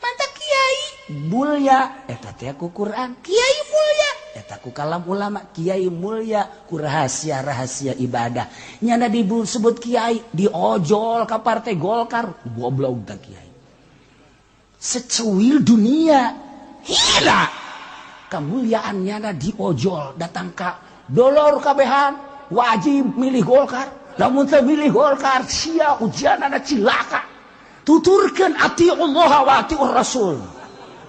Mantap kiai mulya eta teh ku Quran, kiai mulya eta ku kalam ulama, kiai mulya ku rahasia-rahasia ibadah. Nyana disebut kiai diojol ka partai Golkar, goblok ta kiai. Secuil dunia hina kemuliaannya na diojol datang ka dolor kabehan wajib milih Golkar lamun teu milih Golkar sia ujianana cilaka tuturkeun atiullah wa atiur rasul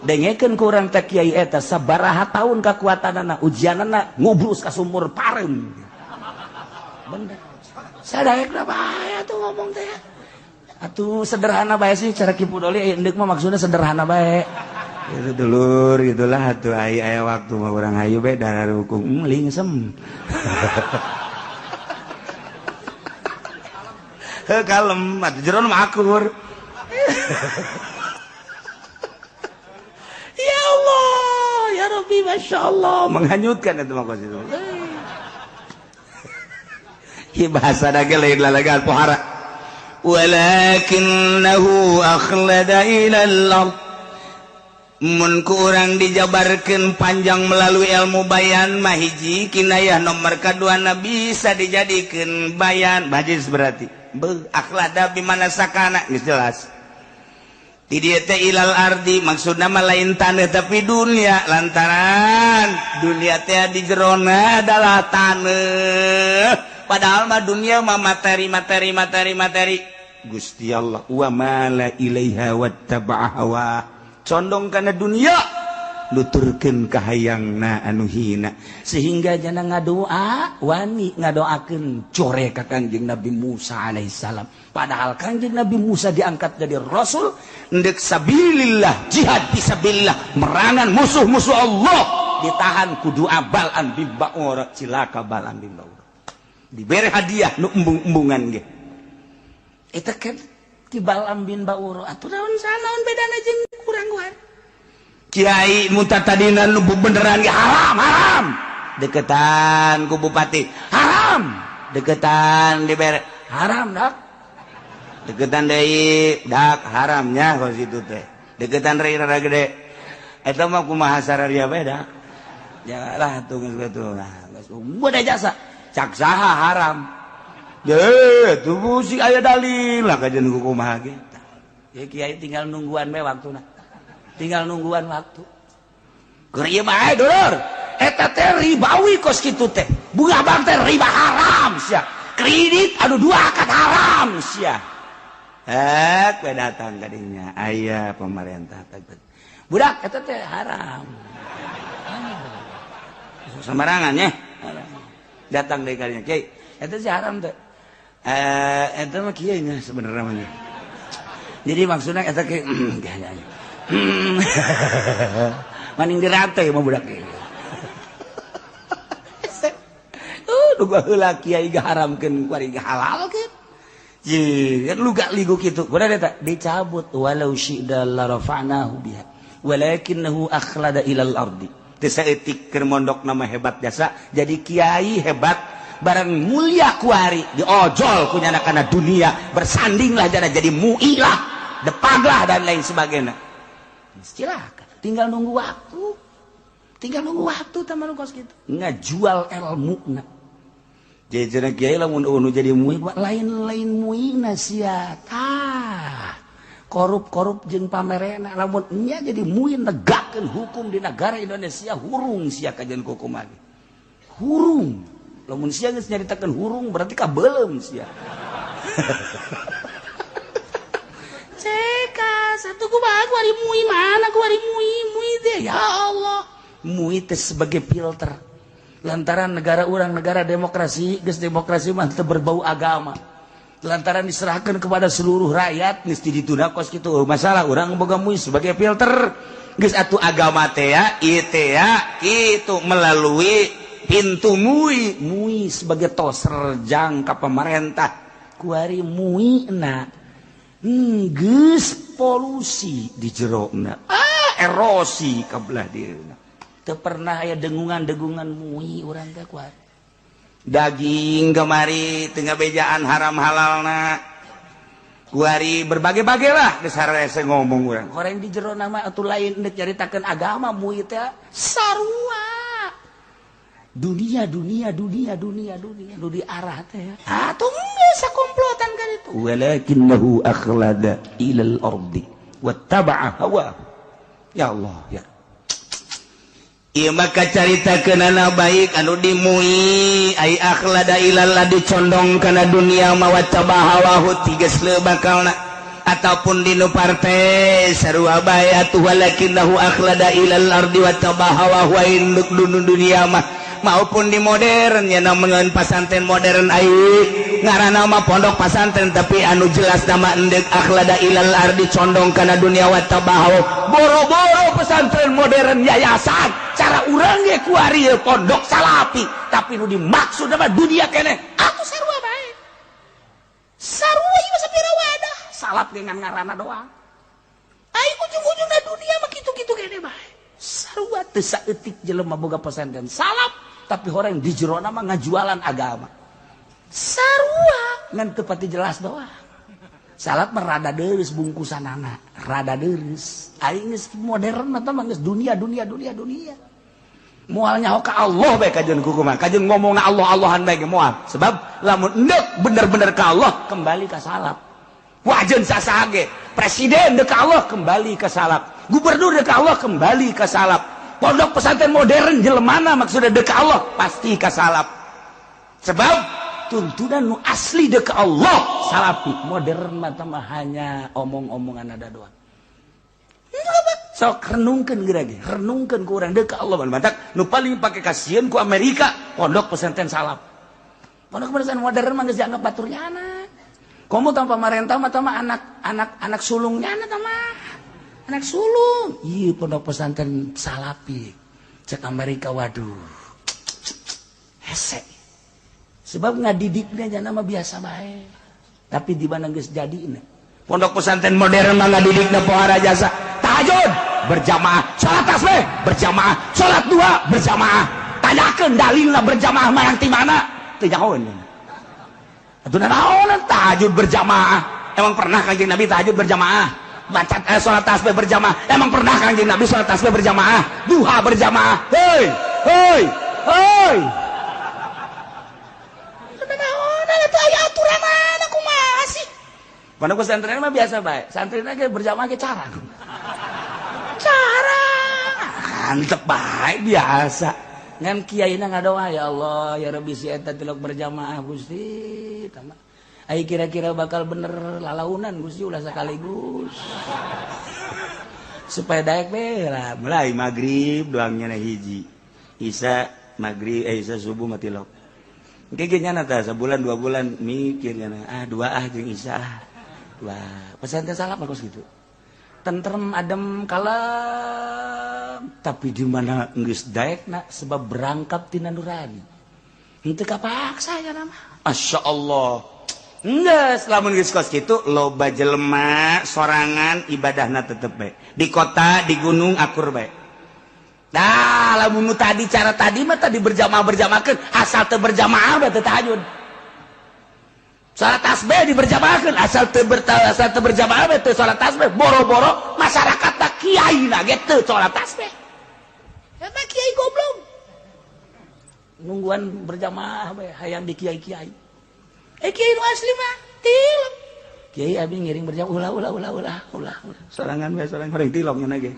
dengekeun ku urang teh kiai eta sabaraha tahun kakuatanana ujianana ngubrus ka sumur pareum bener sadaekna bae atuh ngomong teh. Atuh sederhana bae sih cara Ki Pudoli endek mah maksudnya sederhana bae. Itu dulur gitulah atuh aya waktu mah urang hayu bae darah hukum lingsem. Heuh kalem atuh jeron mah akur. Ya Allah, ya Rabbi masyaallah menghanyutkan itu mah kos itu. Ieu bahasa da ge lain lalagan pohara. Walakinnahu akhlada ilal ard mun ku urang dijabarkeun panjang melalui ilmu bayan mah hiji kinayah nomor kaduana bisa dijadikeun bayan bajis berarti beuh akhlada bimana sakana geus jelas di dieu teh ilal ardi maksudna mah lain taneuh tapi dunia lantaran dunia teh di jerona adalah taneuh. Padahal mah dunia mah materi materi materi materi Gusti Allah wa mala ilaiha wattaba'a hawa condong kana dunia nuturkeun kahayangna anu hina sehingga jana ngadoa wani ngadoakeun core ka Kangjeng Nabi Musa alaihissalam padahal Kangjeng Nabi Musa diangkat jadi rasul ndek sabilillah jihad fisabilillah merangan musuh-musuh Allah ditahan ku doa Balam bin Baura cilaka Balam bin Baura diberi hadiah nu embung-embungan ge eta kan ti Balam bin Baura atuh naon sanaon bedana jeung kurang guan kiai muta tadina nu beneran ge haram haram deketan ku bupati haram deketan dibere haram dak deketan deui dak haramnya kos kitu teh deketan rada gede eta mah kumaha sararia bae dak ya lah tuh geus kitu nah geus udah jasa cak saha haram ye tuh sih aya dalil lah kajian kumaha ge ya kiai tinggal nungguan bae waktuna tinggal nungguan waktu keur ieu mah dulur eta teh ribawi kos kitu teh bunga bank teh riba haram sia kredit anu dua akad haram sia we datang ka dinya aya pemerintah budak eta teh haram sembarangan nya datang dari kalinya kiai eta sih haram teh eta mah kiai nya sebenarnya mah Jadi maksudnya eta ke maning dirate mah budak ieu. Nu baheula kiai gaharamkeun kuari halalkeun. Ye, lu gak ligu kitu. Kuda eta dicabut walau syi'da la rafa'nahu biha. Walakinnahu akhlada ilal ardi. Teu saeutik keur mondok nama hebat jasa, jadi kiai hebat barang mulia kuari diojol ku nyana kana dunia, bersandinglah jana jadi muilah, depaglah dan lain sebagainya. Silakan, tinggal nunggu waktu. Tinggal nunggu waktu tah mah kos kitu. Ngajual ilmuna. Jadi kiai lamun unu jadi mui lain-lain muina sia tah korup-korup jeung pamerena lamun nya jadi mui negakeun hukum di negara Indonesia hurung sia kajian hukum lagi hurung lamun sia geus nyaritakeun hurung berarti kabeuleum sia. Ceka satu kumaha kuari mui mana kuari mui mui teh ya Allah mui teh sebagai filter lantaran negara urang negara demokrasi geus demokrasi mah teu berbau agama lantaran diserahkan kepada seluruh rakyat geus ditunda kos kitu masalah urang boga MUI sebagai filter geus atuh agama teh ya ieu teh ya kitu melalui pintu MUI MUI sebagai toser jangka pemerintah kuari MUI na geus polusi di jerona erosi ka belah dieuna teu pernah aya dengungan-dengungan MUI urang teh kuat daging kemari tengah bejaan haram halalna kuari berbagai-bagai lah geus harese ngomong urang horeng di jero nama atuh lain deuk nyaritakeun agama MUI teh sarua dunia dunia dunia dunia dunia nu diarah teh atuh geus sakomplotan kan itu walakinnahu akhlada ilal ardi wattaba'a hawa ya Allah ya. Ieu maka carita kenana baik anu dimui ai akhlada ilal dicondong kana dunia mawa hawahu tiges leu bakalna ataupun dinu partai sarua bae atuh walakinnahu akhlada ilal ardi wa tabahawahu induk dunia mah maupun di modern ya namun pasantren modern ai ngaranna mah pondok pasantren tapi anu jelas nama endek akhlada ilal ardi condong kana dunia wa tabahaw boro-boro pesantren modern yayasan cara urang ge kuari pondok salapi tapi nu dimaksud nama dunia keneh atuh sarua bae sarua ieu sapira wadah salap dengan ngaranna doang ai ujung-ujungna dunia mah kitu-kitu keneh bae sarua teu saeutik jelema boga pesantren salap tapi orang di jerona mah ngajualan agama sarua ngan teu pati jelas doang salap mah rada deureuh bungkusanana rada deureuh aing geus modern mah tah geus dunia dunia dunia dunia moal nyaho ka Allah bae kajeun kukumaha kajeun ngomongna Allah Allahan bae ge moal sebab lamun endek bener-bener ka Allah kembali ka salap wajeun sasaha ge presiden deuk ka Allah kembali ka salap gubernur deuk ka Allah kembali ka salap pondok pesantren modern jelemana maksudnya deuk ka Allah pasti ka salap sebab tuntunan nu asli deuk ka Allah salapi modern mah hanya omong-omongan ada doang sok renungkeun geura ge renungkeun ku urang deuk ka Allah mantak nu paling pake kasieun ku Amerika pondok pesantren salap pondok pesantren modern mah geus dianggap batur nyana komo tanpa pamarentah mah tah anak anak anak sulungnya tah mah anak sulung iya pondok pesantren salapi cek Amerika waduh hese sebab ngadidiknya jana mah biasa bae tapi di mana geus jadina pondok pesantren modern mah ngadidikna pohara jasa tahajud berjamaah salat tasbih berjamaah salat dua berjamaah tanyakeun dalilna berjamaah mah yang ti mana teu nyahoeun atuh naon tahajud berjamaah emang pernah Kanjeng Nabi tahajud berjamaah baca sholat tasbih berjamaah emang pernah Kanjeng Nabi sholat tasbih berjamaah duha berjamaah hei hei hei aturan mana kumaha sih pondok pesantren mah biasa bae santrina ge berjamaah ge cara cara antep bae biasa ngan kiaina ngadoa ya Allah ya Rabbi si eta tilok berjamaah Gusti tama ai kira-kira bakal bener lalaunan Gusti ulah sekaligus supaya daek be lah mulai maghrib doangnya hiji isya maghrib isya subuh mati lok engke ge nyana tah sabulan 2 bulan mikir nyana ah dua ah jeung isya Wah, pesantren salaf bagus gitu. Tentrem, adem, kalem. Tapi di mana geus daekna sebab berangkap tina nurani. Henteu kapaksa ya nama. Masya Allah. Geus lamun geus kos kitu loba jelema sorangan ibadahna tetep bae. Di kota, di gunung akur bae. Dah lamun nu tadi cara tadi mah tadi berjamaah-berjamaahkeun asal teu berjamaah mah teu tahajud. Salat tasbih diberjamaahkeun asal teu berjamaah mah teu salat tasbih. Boro-boro masyarakat teh kiai na ge teu salat tasbih. Eta kiai goblok. Nungguan berjamaah bae hayang di kiai-kiai. Kiai nu asli mah tilok. Kiai abi ngiring berjamaah ulah ulah ulah ulah ulah. Sorangan bae sorangan horeng tilok nya ge.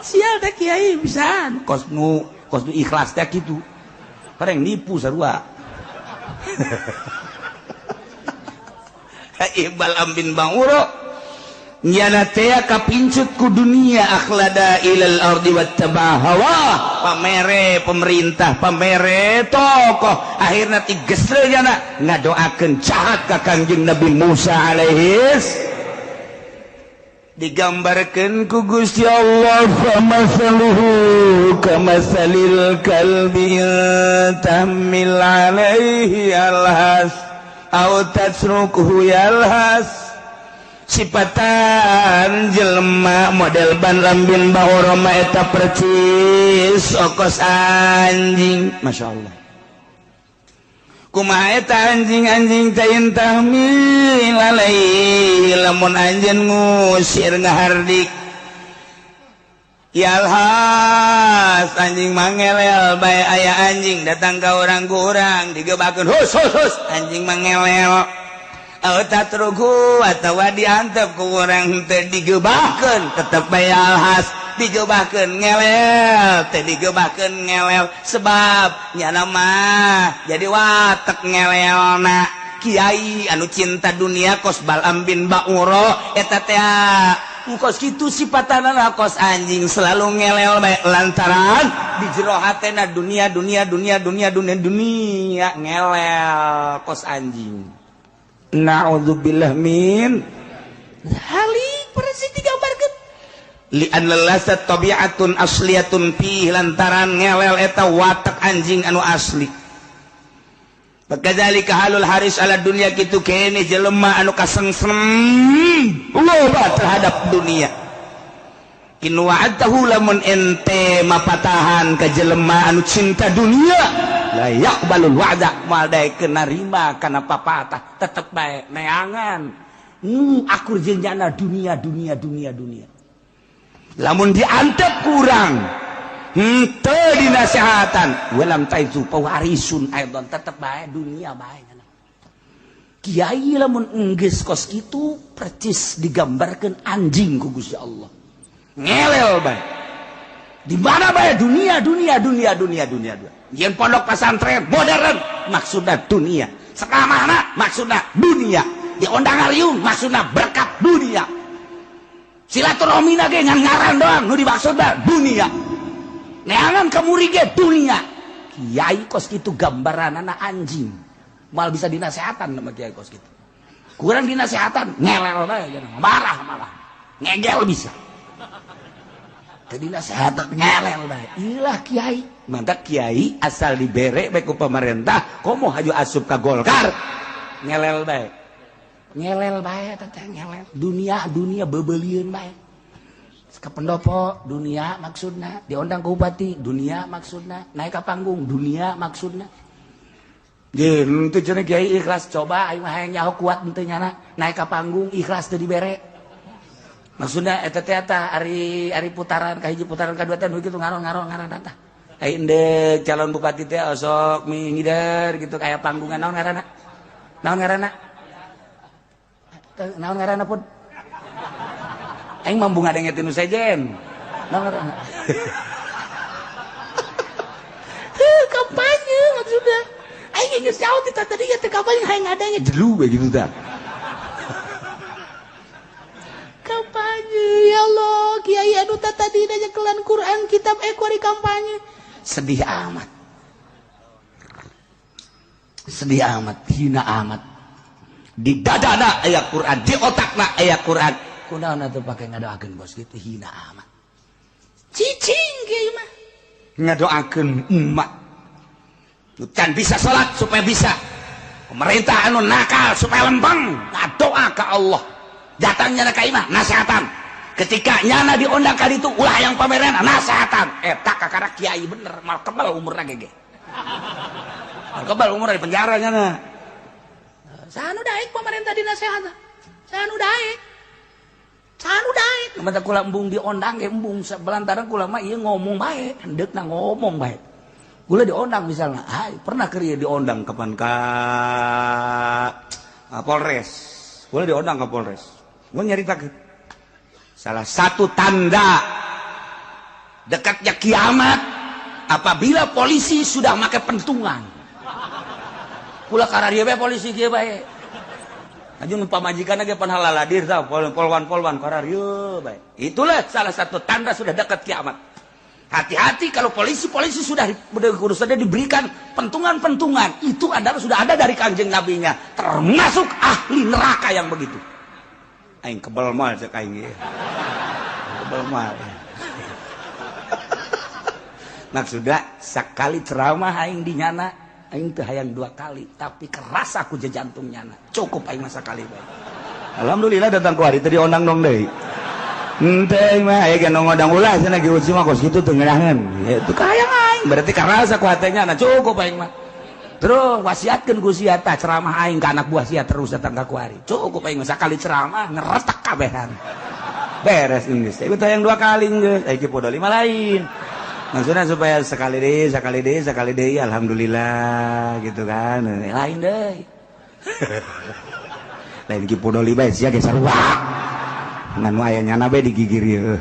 Sial teh kiai pisan. Kos nu ikhlas teh kitu. Horeng nipu sarua. Ibal ambin banguro. Nyana teh kapincut ku dunia akhlada ilal ardi wattaba hawa. Pamere pemerintah, pamere tokoh, akhirna tigesre nyana ngadoakeun jahat ka Kangjeng Nabi Musa alaihis. Digambarkeun ku Gusti Allah famasaluhu kamasalil kalbi tahmil alaihi alhas aw tasrukuhu yalhas. Sipatan jelema model ban lambin bahoroma eta percis okos anjing. Masya Allah. Kumaha eta anjing-anjing teh tahmil alaihi lamun anjeun ngusir ngahardik yalhas anjing mangelel bae aya anjing datang ka urang ku urang digebakeun hus hus hus anjing mangelel tatruku atawa diantep ku urang teh digebakeun tetep bae alhas digebakeun ngelel teh digebakeun ngelel sebab nyana mah jadi watek ngelelna. Kiai anu cinta dunia kos Balam bin Ba'uro eta teh kos kitu sipatanana kos anjing selalu ngelel bae lantaran di jero hatena dunia dunia dunia dunia dunia dunia ngelel kos anjing. Na'udzubillah min halik persis digambarkeun li'an lasat tabi'atun asliyatun fi lantaran ngelel eta watak anjing anu asli. Bakadzalika halul haris ala dunya kitu kene jelema anu kasengsem loba terhadap dunia. In wa'adtahu lamun ente mapatahan ka jelema anu cinta dunia la yaqbalul wa'da moal daekeun narima kana papatah tetep bae neangan akur jeung nyana dunia dunia dunia dunia. Lamun diantep kurang henteu dinasehatan walam taizu pawarisun aidon tetep bae dunia bae. Kiai lamun enggeus kos kitu percis digambarkeun anjing ku Gusti Allah. Ngelel bae. Di mana bae dunia dunia dunia dunia dunia dunia. Yen pondok pesantren modern maksudna dunia. Sekamana maksudna dunia. Diondang ariung maksudna berkat dunia. Silaturahmina ge ngan ngaran doang nu dimaksudna dunia. Neangan kamuri ge dunia. Kiai kos kitu gambaranana anjing. Moal bisa dinasehatan sama kiai kos kitu. Kurang dinasehatan ngelel bae marah malah. Ngegel bisa. Tadi nasehatan ngelel bae. Ilah kiai. Mantap kiai asal dibere bae ku pemerintah, komo haju asup ka Golkar. Ngelel bae. Ngelel bae teh ngelel. Dunia dunia bebelieun bae. Ka pendopo dunia maksudna, diondang ke bupati dunia maksudna, naik ka panggung dunia maksudna. Jeung teu cenah kiai ikhlas coba aing mah hayang nyaho kuat henteu nyana naik ka panggung ikhlas teu dibere. Maksudna eta teh eta ari ari putaran ka hiji putaran ka dua teh nu kitu ngaron-ngaron ngaran tah. Ai endek calon bupati teh osok mingider gitu kaya panggungan naon ngaranna? Naon ngaranna? Naon ngaranna pun? Aing mambu ngadenge tinu sejen. Naon ngaranna? Heuh kampanye maksudna. Aing geus nyaho ti tadi teh kampanye hayang ngadenge jelu we gitu tah. Kampanye ya Allah kiai anu tadi nyekelan Quran kitab kuari kampanye sedih amat. Sedih amat, hina amat. Di dadana aya Quran, di otakna aya Quran. Kunaon atuh pake ngadoakeun bos gitu, hina amat. Cicing kieu mah. Ngadoakeun emak. Can bisa salat supaya bisa. Pemerintah anu nakal supaya lempeng, ngadoa ka Allah. Datangnya ka imah nasehatan. Ketika nyana diundang kali itu ulah yang pameran nasehatan. Eta kakara kiai bener, mal kebal umurna gege. Mal kebal umur di penjara nyana. Sanu daek pemerintah dinasehatan. Sanu daek. Sanu daek. Mata kula embung diondang ge embung belantaran kula mah ieu ngomong bae, hendeukna ngomong bae. Kula diondang misalnya, ay, pernah keur diondang kapan ka Polres. Kula diondang ka Polres. Gua nyaritakeun. Salah satu tanda dekatnya kiamat apabila polisi sudah make pentungan. Kula kararieu bae polisi kieu bae. Aju nu pamajikan ge pan halaladir tah polwan-polwan kararieu bae. Itulah salah satu tanda sudah dekat kiamat. Hati-hati kalau polisi-polisi sudah diberikan pentungan-pentungan, itu adalah sudah ada dari Kanjeng Nabinya, termasuk ahli neraka yang begitu. Aing kebel mal cek aing ieu. Kebel mal. Maksudna sakali ceramah aing di nyana, aing teu hayang dua kali, tapi keras aku jantung nyana. Cukup aing mah sakali bae. Alhamdulillah datang ku hari teu diondang dong deui. Henteu mah aya ge ngodang ulah cenah ge uci mah kos kitu teu ngeunaheun. Itu kahayang aing, berarti karasa ku hate nyana, cukup aing mah. Terus wasiatkeun ku sia tah ceramah aing ka anak buah sia terus datang ka kuari. Cukup aing mah sakali ceramah ngeretek kabehan. Beres geus. Ieu teh yang dua kali geus, aya podo lima lain. Maksudnya supaya sekali deui, sekali deui, sekali deui alhamdulillah gitu kan. Lain deui. Lain ki podo lima sia ge sarua. Ngan aya nyana bae digigir ieu.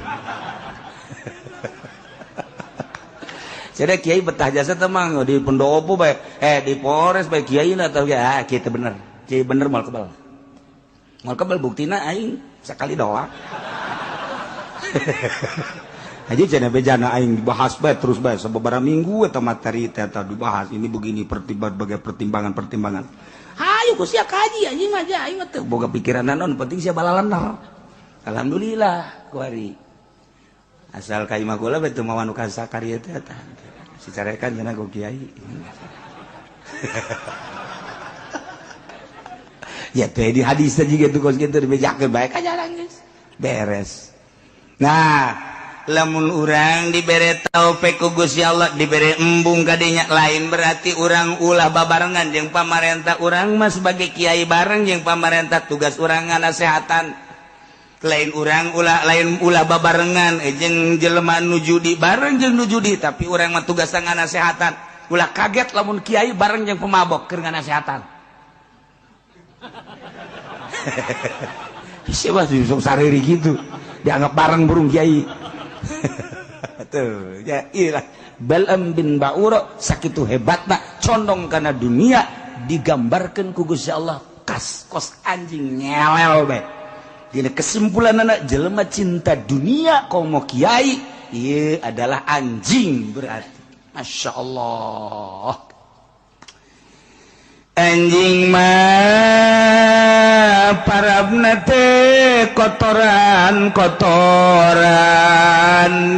Jadi kiai betah jasa temang di pendopo bae, di Polres bae kiai na tahu ya, kiai teh bener. Kiai bener moal kebal. Moal kebal buktina aing sekali doang. Aja cenah bejana aing dibahas bae terus bae sababaraha minggu eta materi teh eta dibahas ini begini berbagai pertimbangan-pertimbangan. Hayu ku sia kaji anjing mah aing mah teu boga pikiran naon penting sia balalener. Alhamdulillah kuari. Asal ka imah kula bae teu mawa nu kasakari teh eta. Si carekan cenah ku kiai. Ya teh di hadis teh jiga tuh kos kitu dibejakeun bae ka jalan geus. Beres. Nah, lamun urang dibere taufik ku Gusti Allah, dibere embung kadinya, lain berarti urang ulah babarengan jeung pamarentah. Urang mah sebagai kiai bareng jeung pamarentah, tugas urang nganasehatan. Lain urang ulah, lain ulah babarengan jeung jelema nu judi bareng jeung nu judi, tapi urang mah tugas nganasehatan. Ulah kaget lamun kiai bareng jeung pemabok keur nganasehatan. Siapa sih sok sariri gitu dianggap bareng burung kiai. Tuh ya ilah Bal'am bin Ba'ura sakitu hebatna condong kana dunia digambarkeun ku Gusti Allah kas kos anjing nyelel bae. Dina kesimpulan anak jelema cinta dunia komo kiai ieu adalah anjing berarti. Masya Allah. Anjing mah parabna teh kotoran kotoran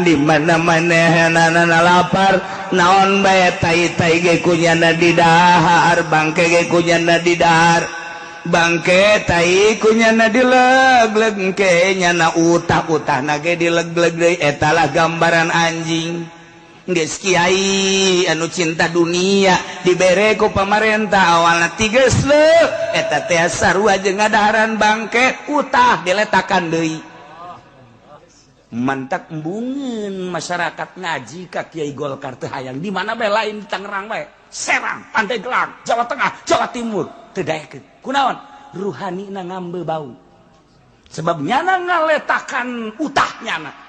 di mana-mana hanana lapar naon bae tai-tai ge kunyana didahar, bangke ge kunyana didahar, bangke tai kunyana dileg-leg ke nyana utah-utahna ge dileg-leg deui. Eta lah gambaran anjing. Geus kiai anu cinta dunia dibere ku pamarentah awalna tiges leuh eta teh sarua jeung ngadaharan bangke utah diletakan deui. Mantak embungeun masyarakat ngaji ka Kiai Golkar teh hayang di mana bae lain di Tangerang bae, Serang, Pandeglang, Jawa Tengah, Jawa Timur teu daekeun. Kunaon? Ruhanina ngambe bau. Sebab nyana ngaletakan utah nyana.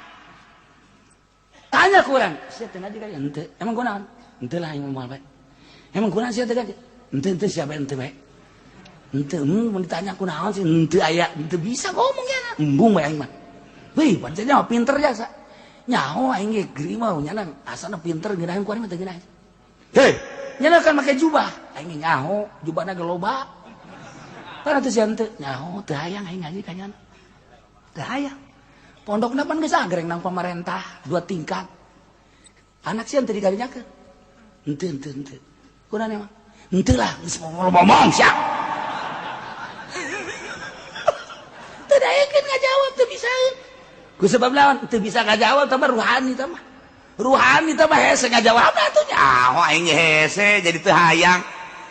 Tanya kurang, sia teu ngaji ka henteu. Emang kunaon? Henteu lah aing moal bae. Emang kunaon sia teu ngaji? Henteu henteu sia bae henteu bae. Henteu mun ditanya kunaon sih henteu aya, henteu bisa ngomong nyana. Embung bae aing mah. Wih, pancen nyaho pinter jasa. Nyaho aing ge geri mah nyana asana pinter ngeunaheun ku aing mah teu ngeunaheun. Hei, Nya kan make jubah. Aing nyaho, jubahna ge loba. Pan atuh sia teu nyaho teu hayang aing ngaji ka nyana. Teu hayang. Pondokna pan geus agreng nang pamarentah, 2 tingkat. Anak sia teu dikarinyakeun. Henteu henteu henteu. Kunaon emang? Henteu lah, geus ngomong sia. Teu daekeun ngajawab teu bisaeun. Ku sebab lawan teu bisa ngajawab tambah ruhani tambah. Ruhani tambah hese ngajawab atuh nyaho aing hese jadi teu hayang.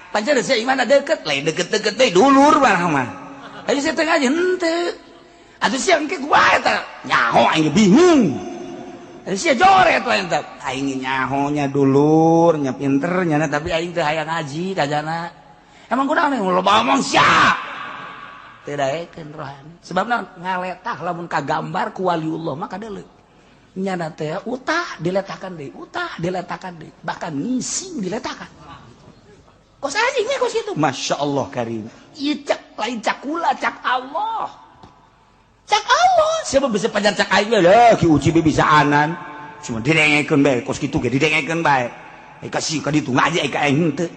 Pancen sia imana deukeut, lain deukeut-deukeut deui dulur barang mah. Ayo sia teu ngaji henteu. Atuh sia engke kumaha eta? Nyaho aing bingung. Atuh sia joret we eta. Aing nyaho nya dulur, nya pinter nya tapi aing teu hayang ngaji kajana. Emang kunaon loba omong sia. Teu daekeun rohani. Sebab naon? Ngaletah lamun kagambar ku waliullah mah kadeuleu. Nyana teh utah diletakan deui, utah diletakan deui, bahkan ngising diletakan. Kos anjingnya kos itu. Masya Allah karim. Ieu cak lain cak kula cak Allah. Cak Allah. Siapa bisa pajar cak aing lah ki uci bisa anan. Cuma didengekeun bae kos kitu ge didengekeun bae. Kasih ka ditu ngaji ka aing henteu.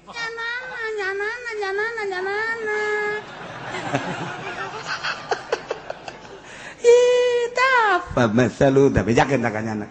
Nyanana nyanana nyanana nyanana. Ih, tah pamasalu tapi jakeun ta ka nyana.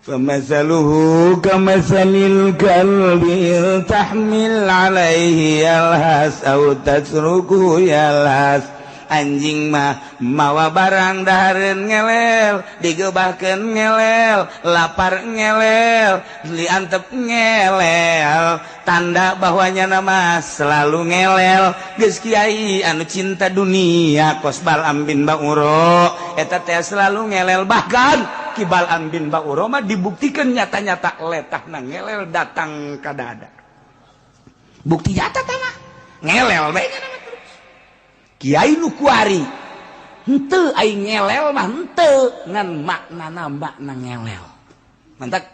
Famasaluhu kamasalil kalbi tahmil alaihi yalhas au tatruku yalhas. Anjing mah mawa barang dahareun ngelel, digebahkeun ngelel, lapar ngelel, diantep ngelel, tanda bahwa nyana mah selalu ngelel. Geus kiai anu cinta dunia kos Bal'am bin Ba'ura eta teh selalu ngelel, bahkan Ki Bal'am bin Ba'ura mah dibuktikan nyata-nyata letahna ngelel datang ka dada. Bukti nyata tah mah ngelel bae nyana mah terus. Kiai nu kuari henteu aing ngelel mah henteu ngan maknana makna ngelel. Mantak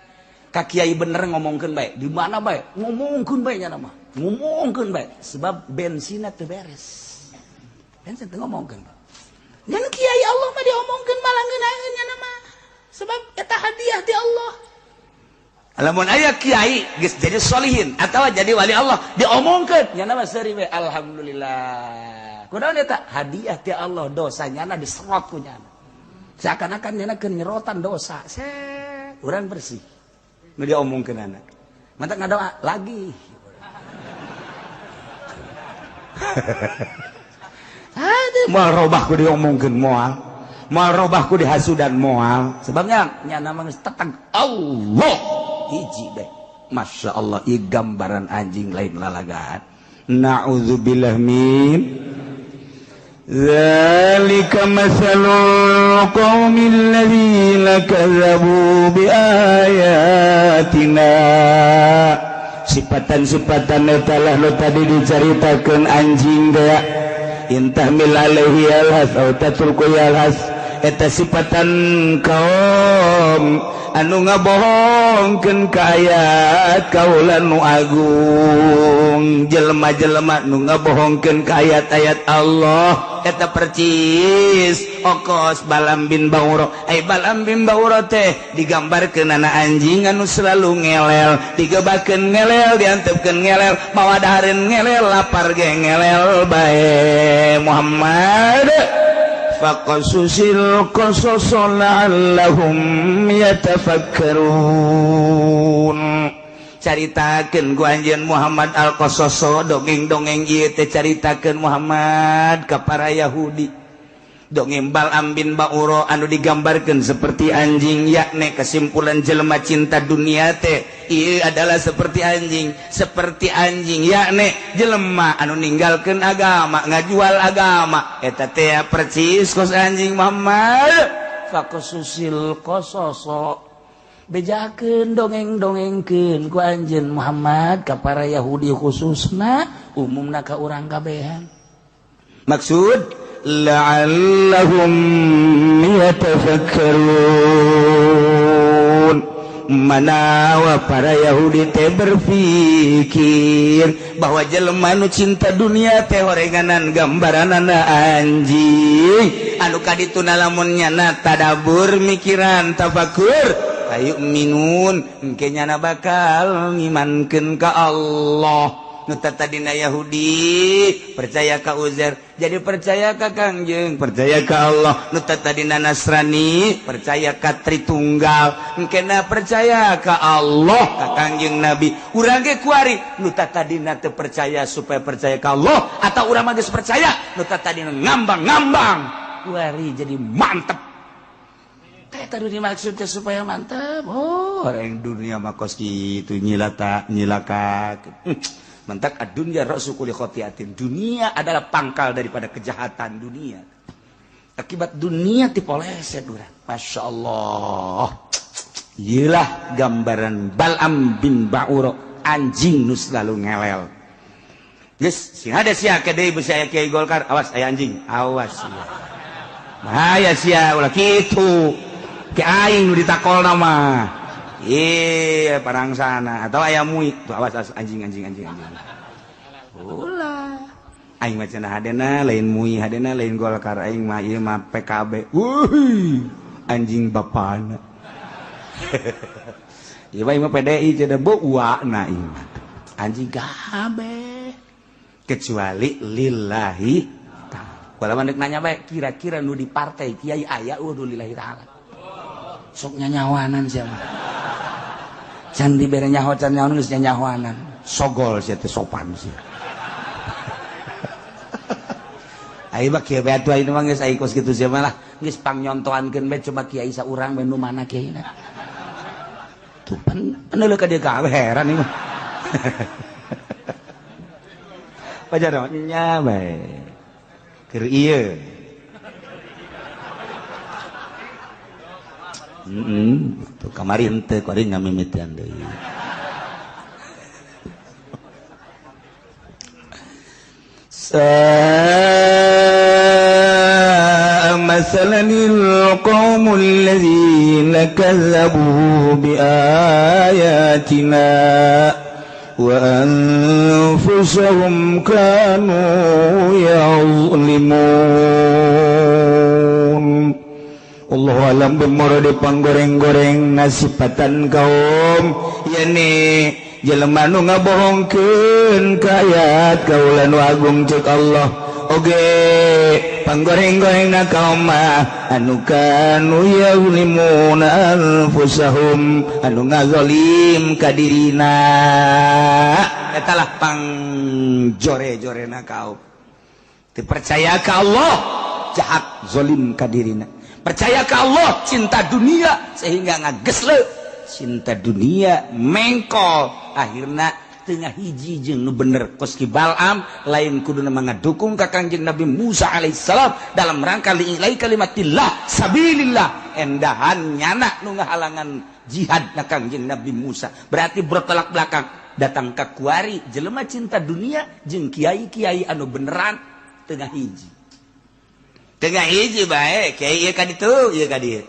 ka kiai bener ngomongkeun bae, di mana bae ngomongkeun bae nyana mah. Ngomongkeun bae sebab bensinna teu beres. Bensin teu ngomongkeun. Ngan kiai Allah mah diomongkeun malah ngeunaheun nyana mah. Sebab eta hadiah ti Allah. Lamun aya kiai geus jadi sholihin atawa jadi wali Allah diomongkeun nyana mah seuri we alhamdulillah. Kunaon eta hadiah ti Allah, dosa nyana diserot ku nyana. Seakan-akan nyana keur nyerotan dosa. Set, urang bersih. Nu diomongkeun anak. Mantak ngadoa lagi. Aduh, moal robah ku diomongkeun moal. Moal robah ku dihasudan moal. Sebabnya nyana mah geus teteg Allah hiji deh. Masya Allah, ieu gambaran anjing lain lalagaan. Na'udzubillah min dzalika masalul qaumil ladzina kadzabu biayatina. Sifatan-sifatan eta lah nu tadi dicaritakeun anjing teh. Intahmil alaihi yalhas au tatruku yalhas. Eta sifatan kaum anu ngabohongkeun ka ayat kaula nu agung. Jelema-jelema nu ngabohongkeun ka ayat-ayat Allah eta percis okos Bal'am bin Ba'ura. Ai Bal'am bin Ba'ura teh digambarkeun ana anjing anu selalu ngelel, digebakeun ngelel, diantepkeun ngelel, mawa dahareun ngelel, lapar ge ngelel bae. Muhammad faqasusil qasas la'allahum yatafakkarun. Caritakeun ku anjeun Muhammad al-Qasaso, dongeng-dongeng ieu teh caritakeun Muhammad ka para Yahudi. Dongeng Bal'am bin Ba'ura anu digambarkeun seperti anjing, yakni kesimpulan jelema cinta dunia teh ieu adalah seperti anjing, seperti anjing yakni jelema anu ninggalkeun agama, ngajual agama eta teh percis kos anjing. Muhammad faqasusil qasaso, bejakeun dongeng-dongengkeun ku anjeun Muhammad ka para Yahudi khususna, umumna ka urang kabehan. Maksud la'allahum yatafakkarun. Manawa para Yahudi teh berpikir bahwa jelema nu cinta dunia teh horenganan gambaranana anjing anu kadituna lamun nyana tadabur mikiran tafakur Fayu'minun engke nyana bakal ngimankeun ka Allah. Nu tadina Yahudi percaya ka Uzair jadi percaya ka Kangjeng, percaya ka Allah. Nu tadina Nasrani percaya ka Tritunggal, engkena percaya ka Allah ka Kangjeng Nabi. Urang ge kuari nu tadina teu percaya supaya percaya ka Allah, atau urang mah geus percaya nu tadina ngambang-ngambang kuari jadi mantep. Teh tadi dimaksudnya supaya mantep. Oh, orang dunia mah kos kitu nyilata nyilaka. Mentak ad-dunya ra'su kulli khati'atin. Dunia adalah pangkal daripada kejahatan dunia. Akibat dunia dipoleset urang. Masya Allah. Iyalah gambaran Bal'am bin Ba'ura, anjing nu selalu ngelel. Geus, sing ada sia ke deui beusi aya Kiai Golkar, awas aya anjing, awas sia. Bahaya sia ulah kitu. Ki aing nu ditakolna mah. Iya, parang sana atau ayam mui tuh, awas, awas anjing anjing anjing anjing. Ulah. Aing mah cenah hadena lain mui, hadena lain Golkar, aing mah ieu mah PKB. Wuih, anjing bapana. Ieu mah mah PDI cenah beuana ieu mah. Anjing kabeh. Kecuali lillahi ta'ala. Kalau mandek nanya bae, kira-kira nu di partai kiai aya eueuh lillahi ta'ala. Sok nyanyawanan sia mah. Can dibere nyaho can nyaho geus nyanyahoanan. Sogol sia teh sopan sia. Ai mah kieu bae atuh ayeuna mah geus ai kos kitu sia mah lah. Geus pangnyontoankeun bae coba kiai saurang bae nu mana kiaina. Tuh peneuleuh ka dieu kabeh heran ieu mah. Pajar nya bae. Keur ieu. Tuh kamari henteu kuari ngamimitian deui. Sa'a masalanil qaumul ladzina kazzabu biayatina wa anfusahum kanu ya'zlimun. Allahu alam bimuradi panggoreng-goreng nasipatan kaum yani jelema nu ngabohongkeun ka ayat kaula nu agung cek Allah oge panggoreng-gorengna kaum mah anu kanu yaulimuna anfusahum anu ngazalim ka dirina eta lah pangjore-jorena kaum teu percaya ka Allah jahat zalim ka dirina. Percaya ke Allah, cinta dunia sehingga ngagesle cinta dunia mengkol akhirna tengah hiji jeung nu bener kos ki Bal'am lain kuduna ngadukung ka Kangjeng Nabi Musa alaihissalam dalam rangka li'ilai kalimatillah sabilillah endahan nyana nu ngahalangan jihad na Kangjeng Nabi Musa berarti bertolak belakang datang ka kuari jelema cinta dunia jeung kiai-kiai anu beneran tengah hiji. Tengah hiji bae, kiai ieu ka ditu, ieu ka dieu.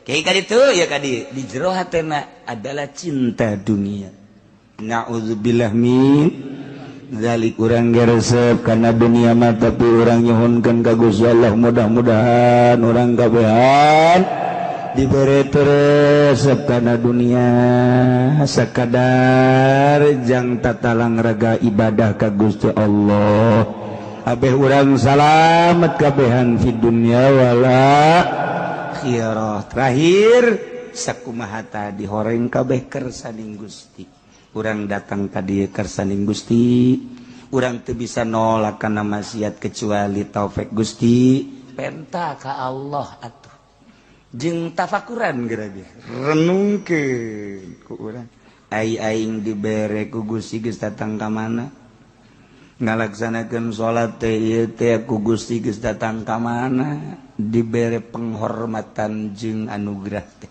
Kiai ka ditu, ieu ka dieu. Di jero hatena adalah cinta dunia. Na'udzubillah min dzalik. Urang geresep kana dunia mah tapi urang nyuhunkeun ka Gusti Allah mudah-mudahan urang kabehan dibere resep kana dunia sakadar jang tatalang raga ibadah ka Gusti Allah. Abeh urang salamet kabehan fi dunya wala akhirah. Terakhir sakumaha tadi horeng kabeh kersaning Gusti. Urang datang ka dieu kersaning Gusti. Urang teu bisa nolak kana maksiat kecuali taufik Gusti. Penta ka Allah atuh. Jeung tafakuran geura ge. Renungkeun ku urang. Ai aing dibere ku Gusti geus datang ka mana? Ngalaksanakeun salat teh ieu teh ku Gusti geus datang ka mana dibere penghormatan jeung anugerah teh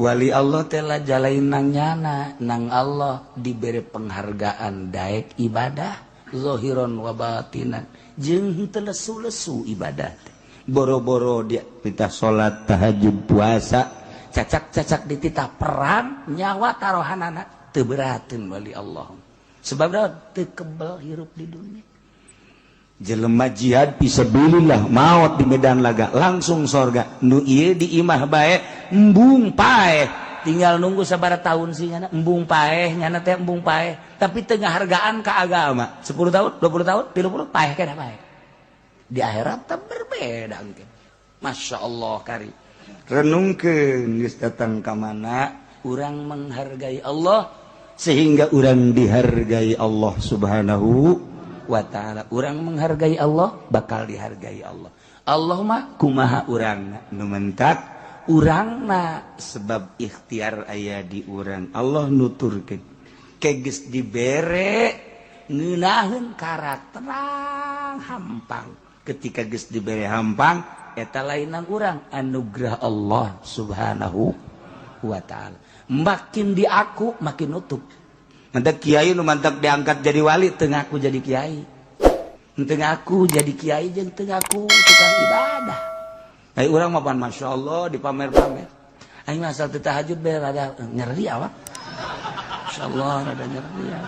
wali Allah teh jalain nang nyana nang Allah dibere penghargaan daek ibadah zahiron wa batinan jeung henteu lesu-lesu ibadah teh boro-boro dia titah salat tahajud puasa cacak-cacak dititah perang nyawa tarohanana teu berateun wali Allah sebab teu kebel hirup di dunia. Jelema jihad fisabilillah maot di medan laga langsung sorga. Nu ieu di imah bae embung paeh Tinggal nunggu sabaraha tahun sih nyana embung paeh, nyana teh embung paeh, tapi teu ngahargaan ka agama. 10 tahun, 20 tahun, 30, paeh kena paeh. Di akhirat teh berbeda engke. Masya Allah, kari renungkeun geus datang ka mana urang menghargai Allah sehingga urang dihargai Allah Subhanahu wa Ta'ala. Urang menghargai Allah, bakal dihargai Allah. Allah mah kumaha urang nu mentak urangna, sebab ikhtiar aya di urang. Allah nuturkeun keges dibere ngeunaheun karakterang hampang. Ketika geus dibere hampang, eta lainan urang, anugerah Allah Subhanahu wa Ta'ala. Makin diaku makin nutup. Mantak kiai nu mantak diangkat jadi wali teu ngaku jadi kiai, teu ngaku jadi kiai jeung teu ngaku tukang ibadah. Ai urang mah pan Masya Allah dipamer-pamer. Aing mah asal teu tahajud bae rada nyeri awak. Masya Allah, rada nyeri ya.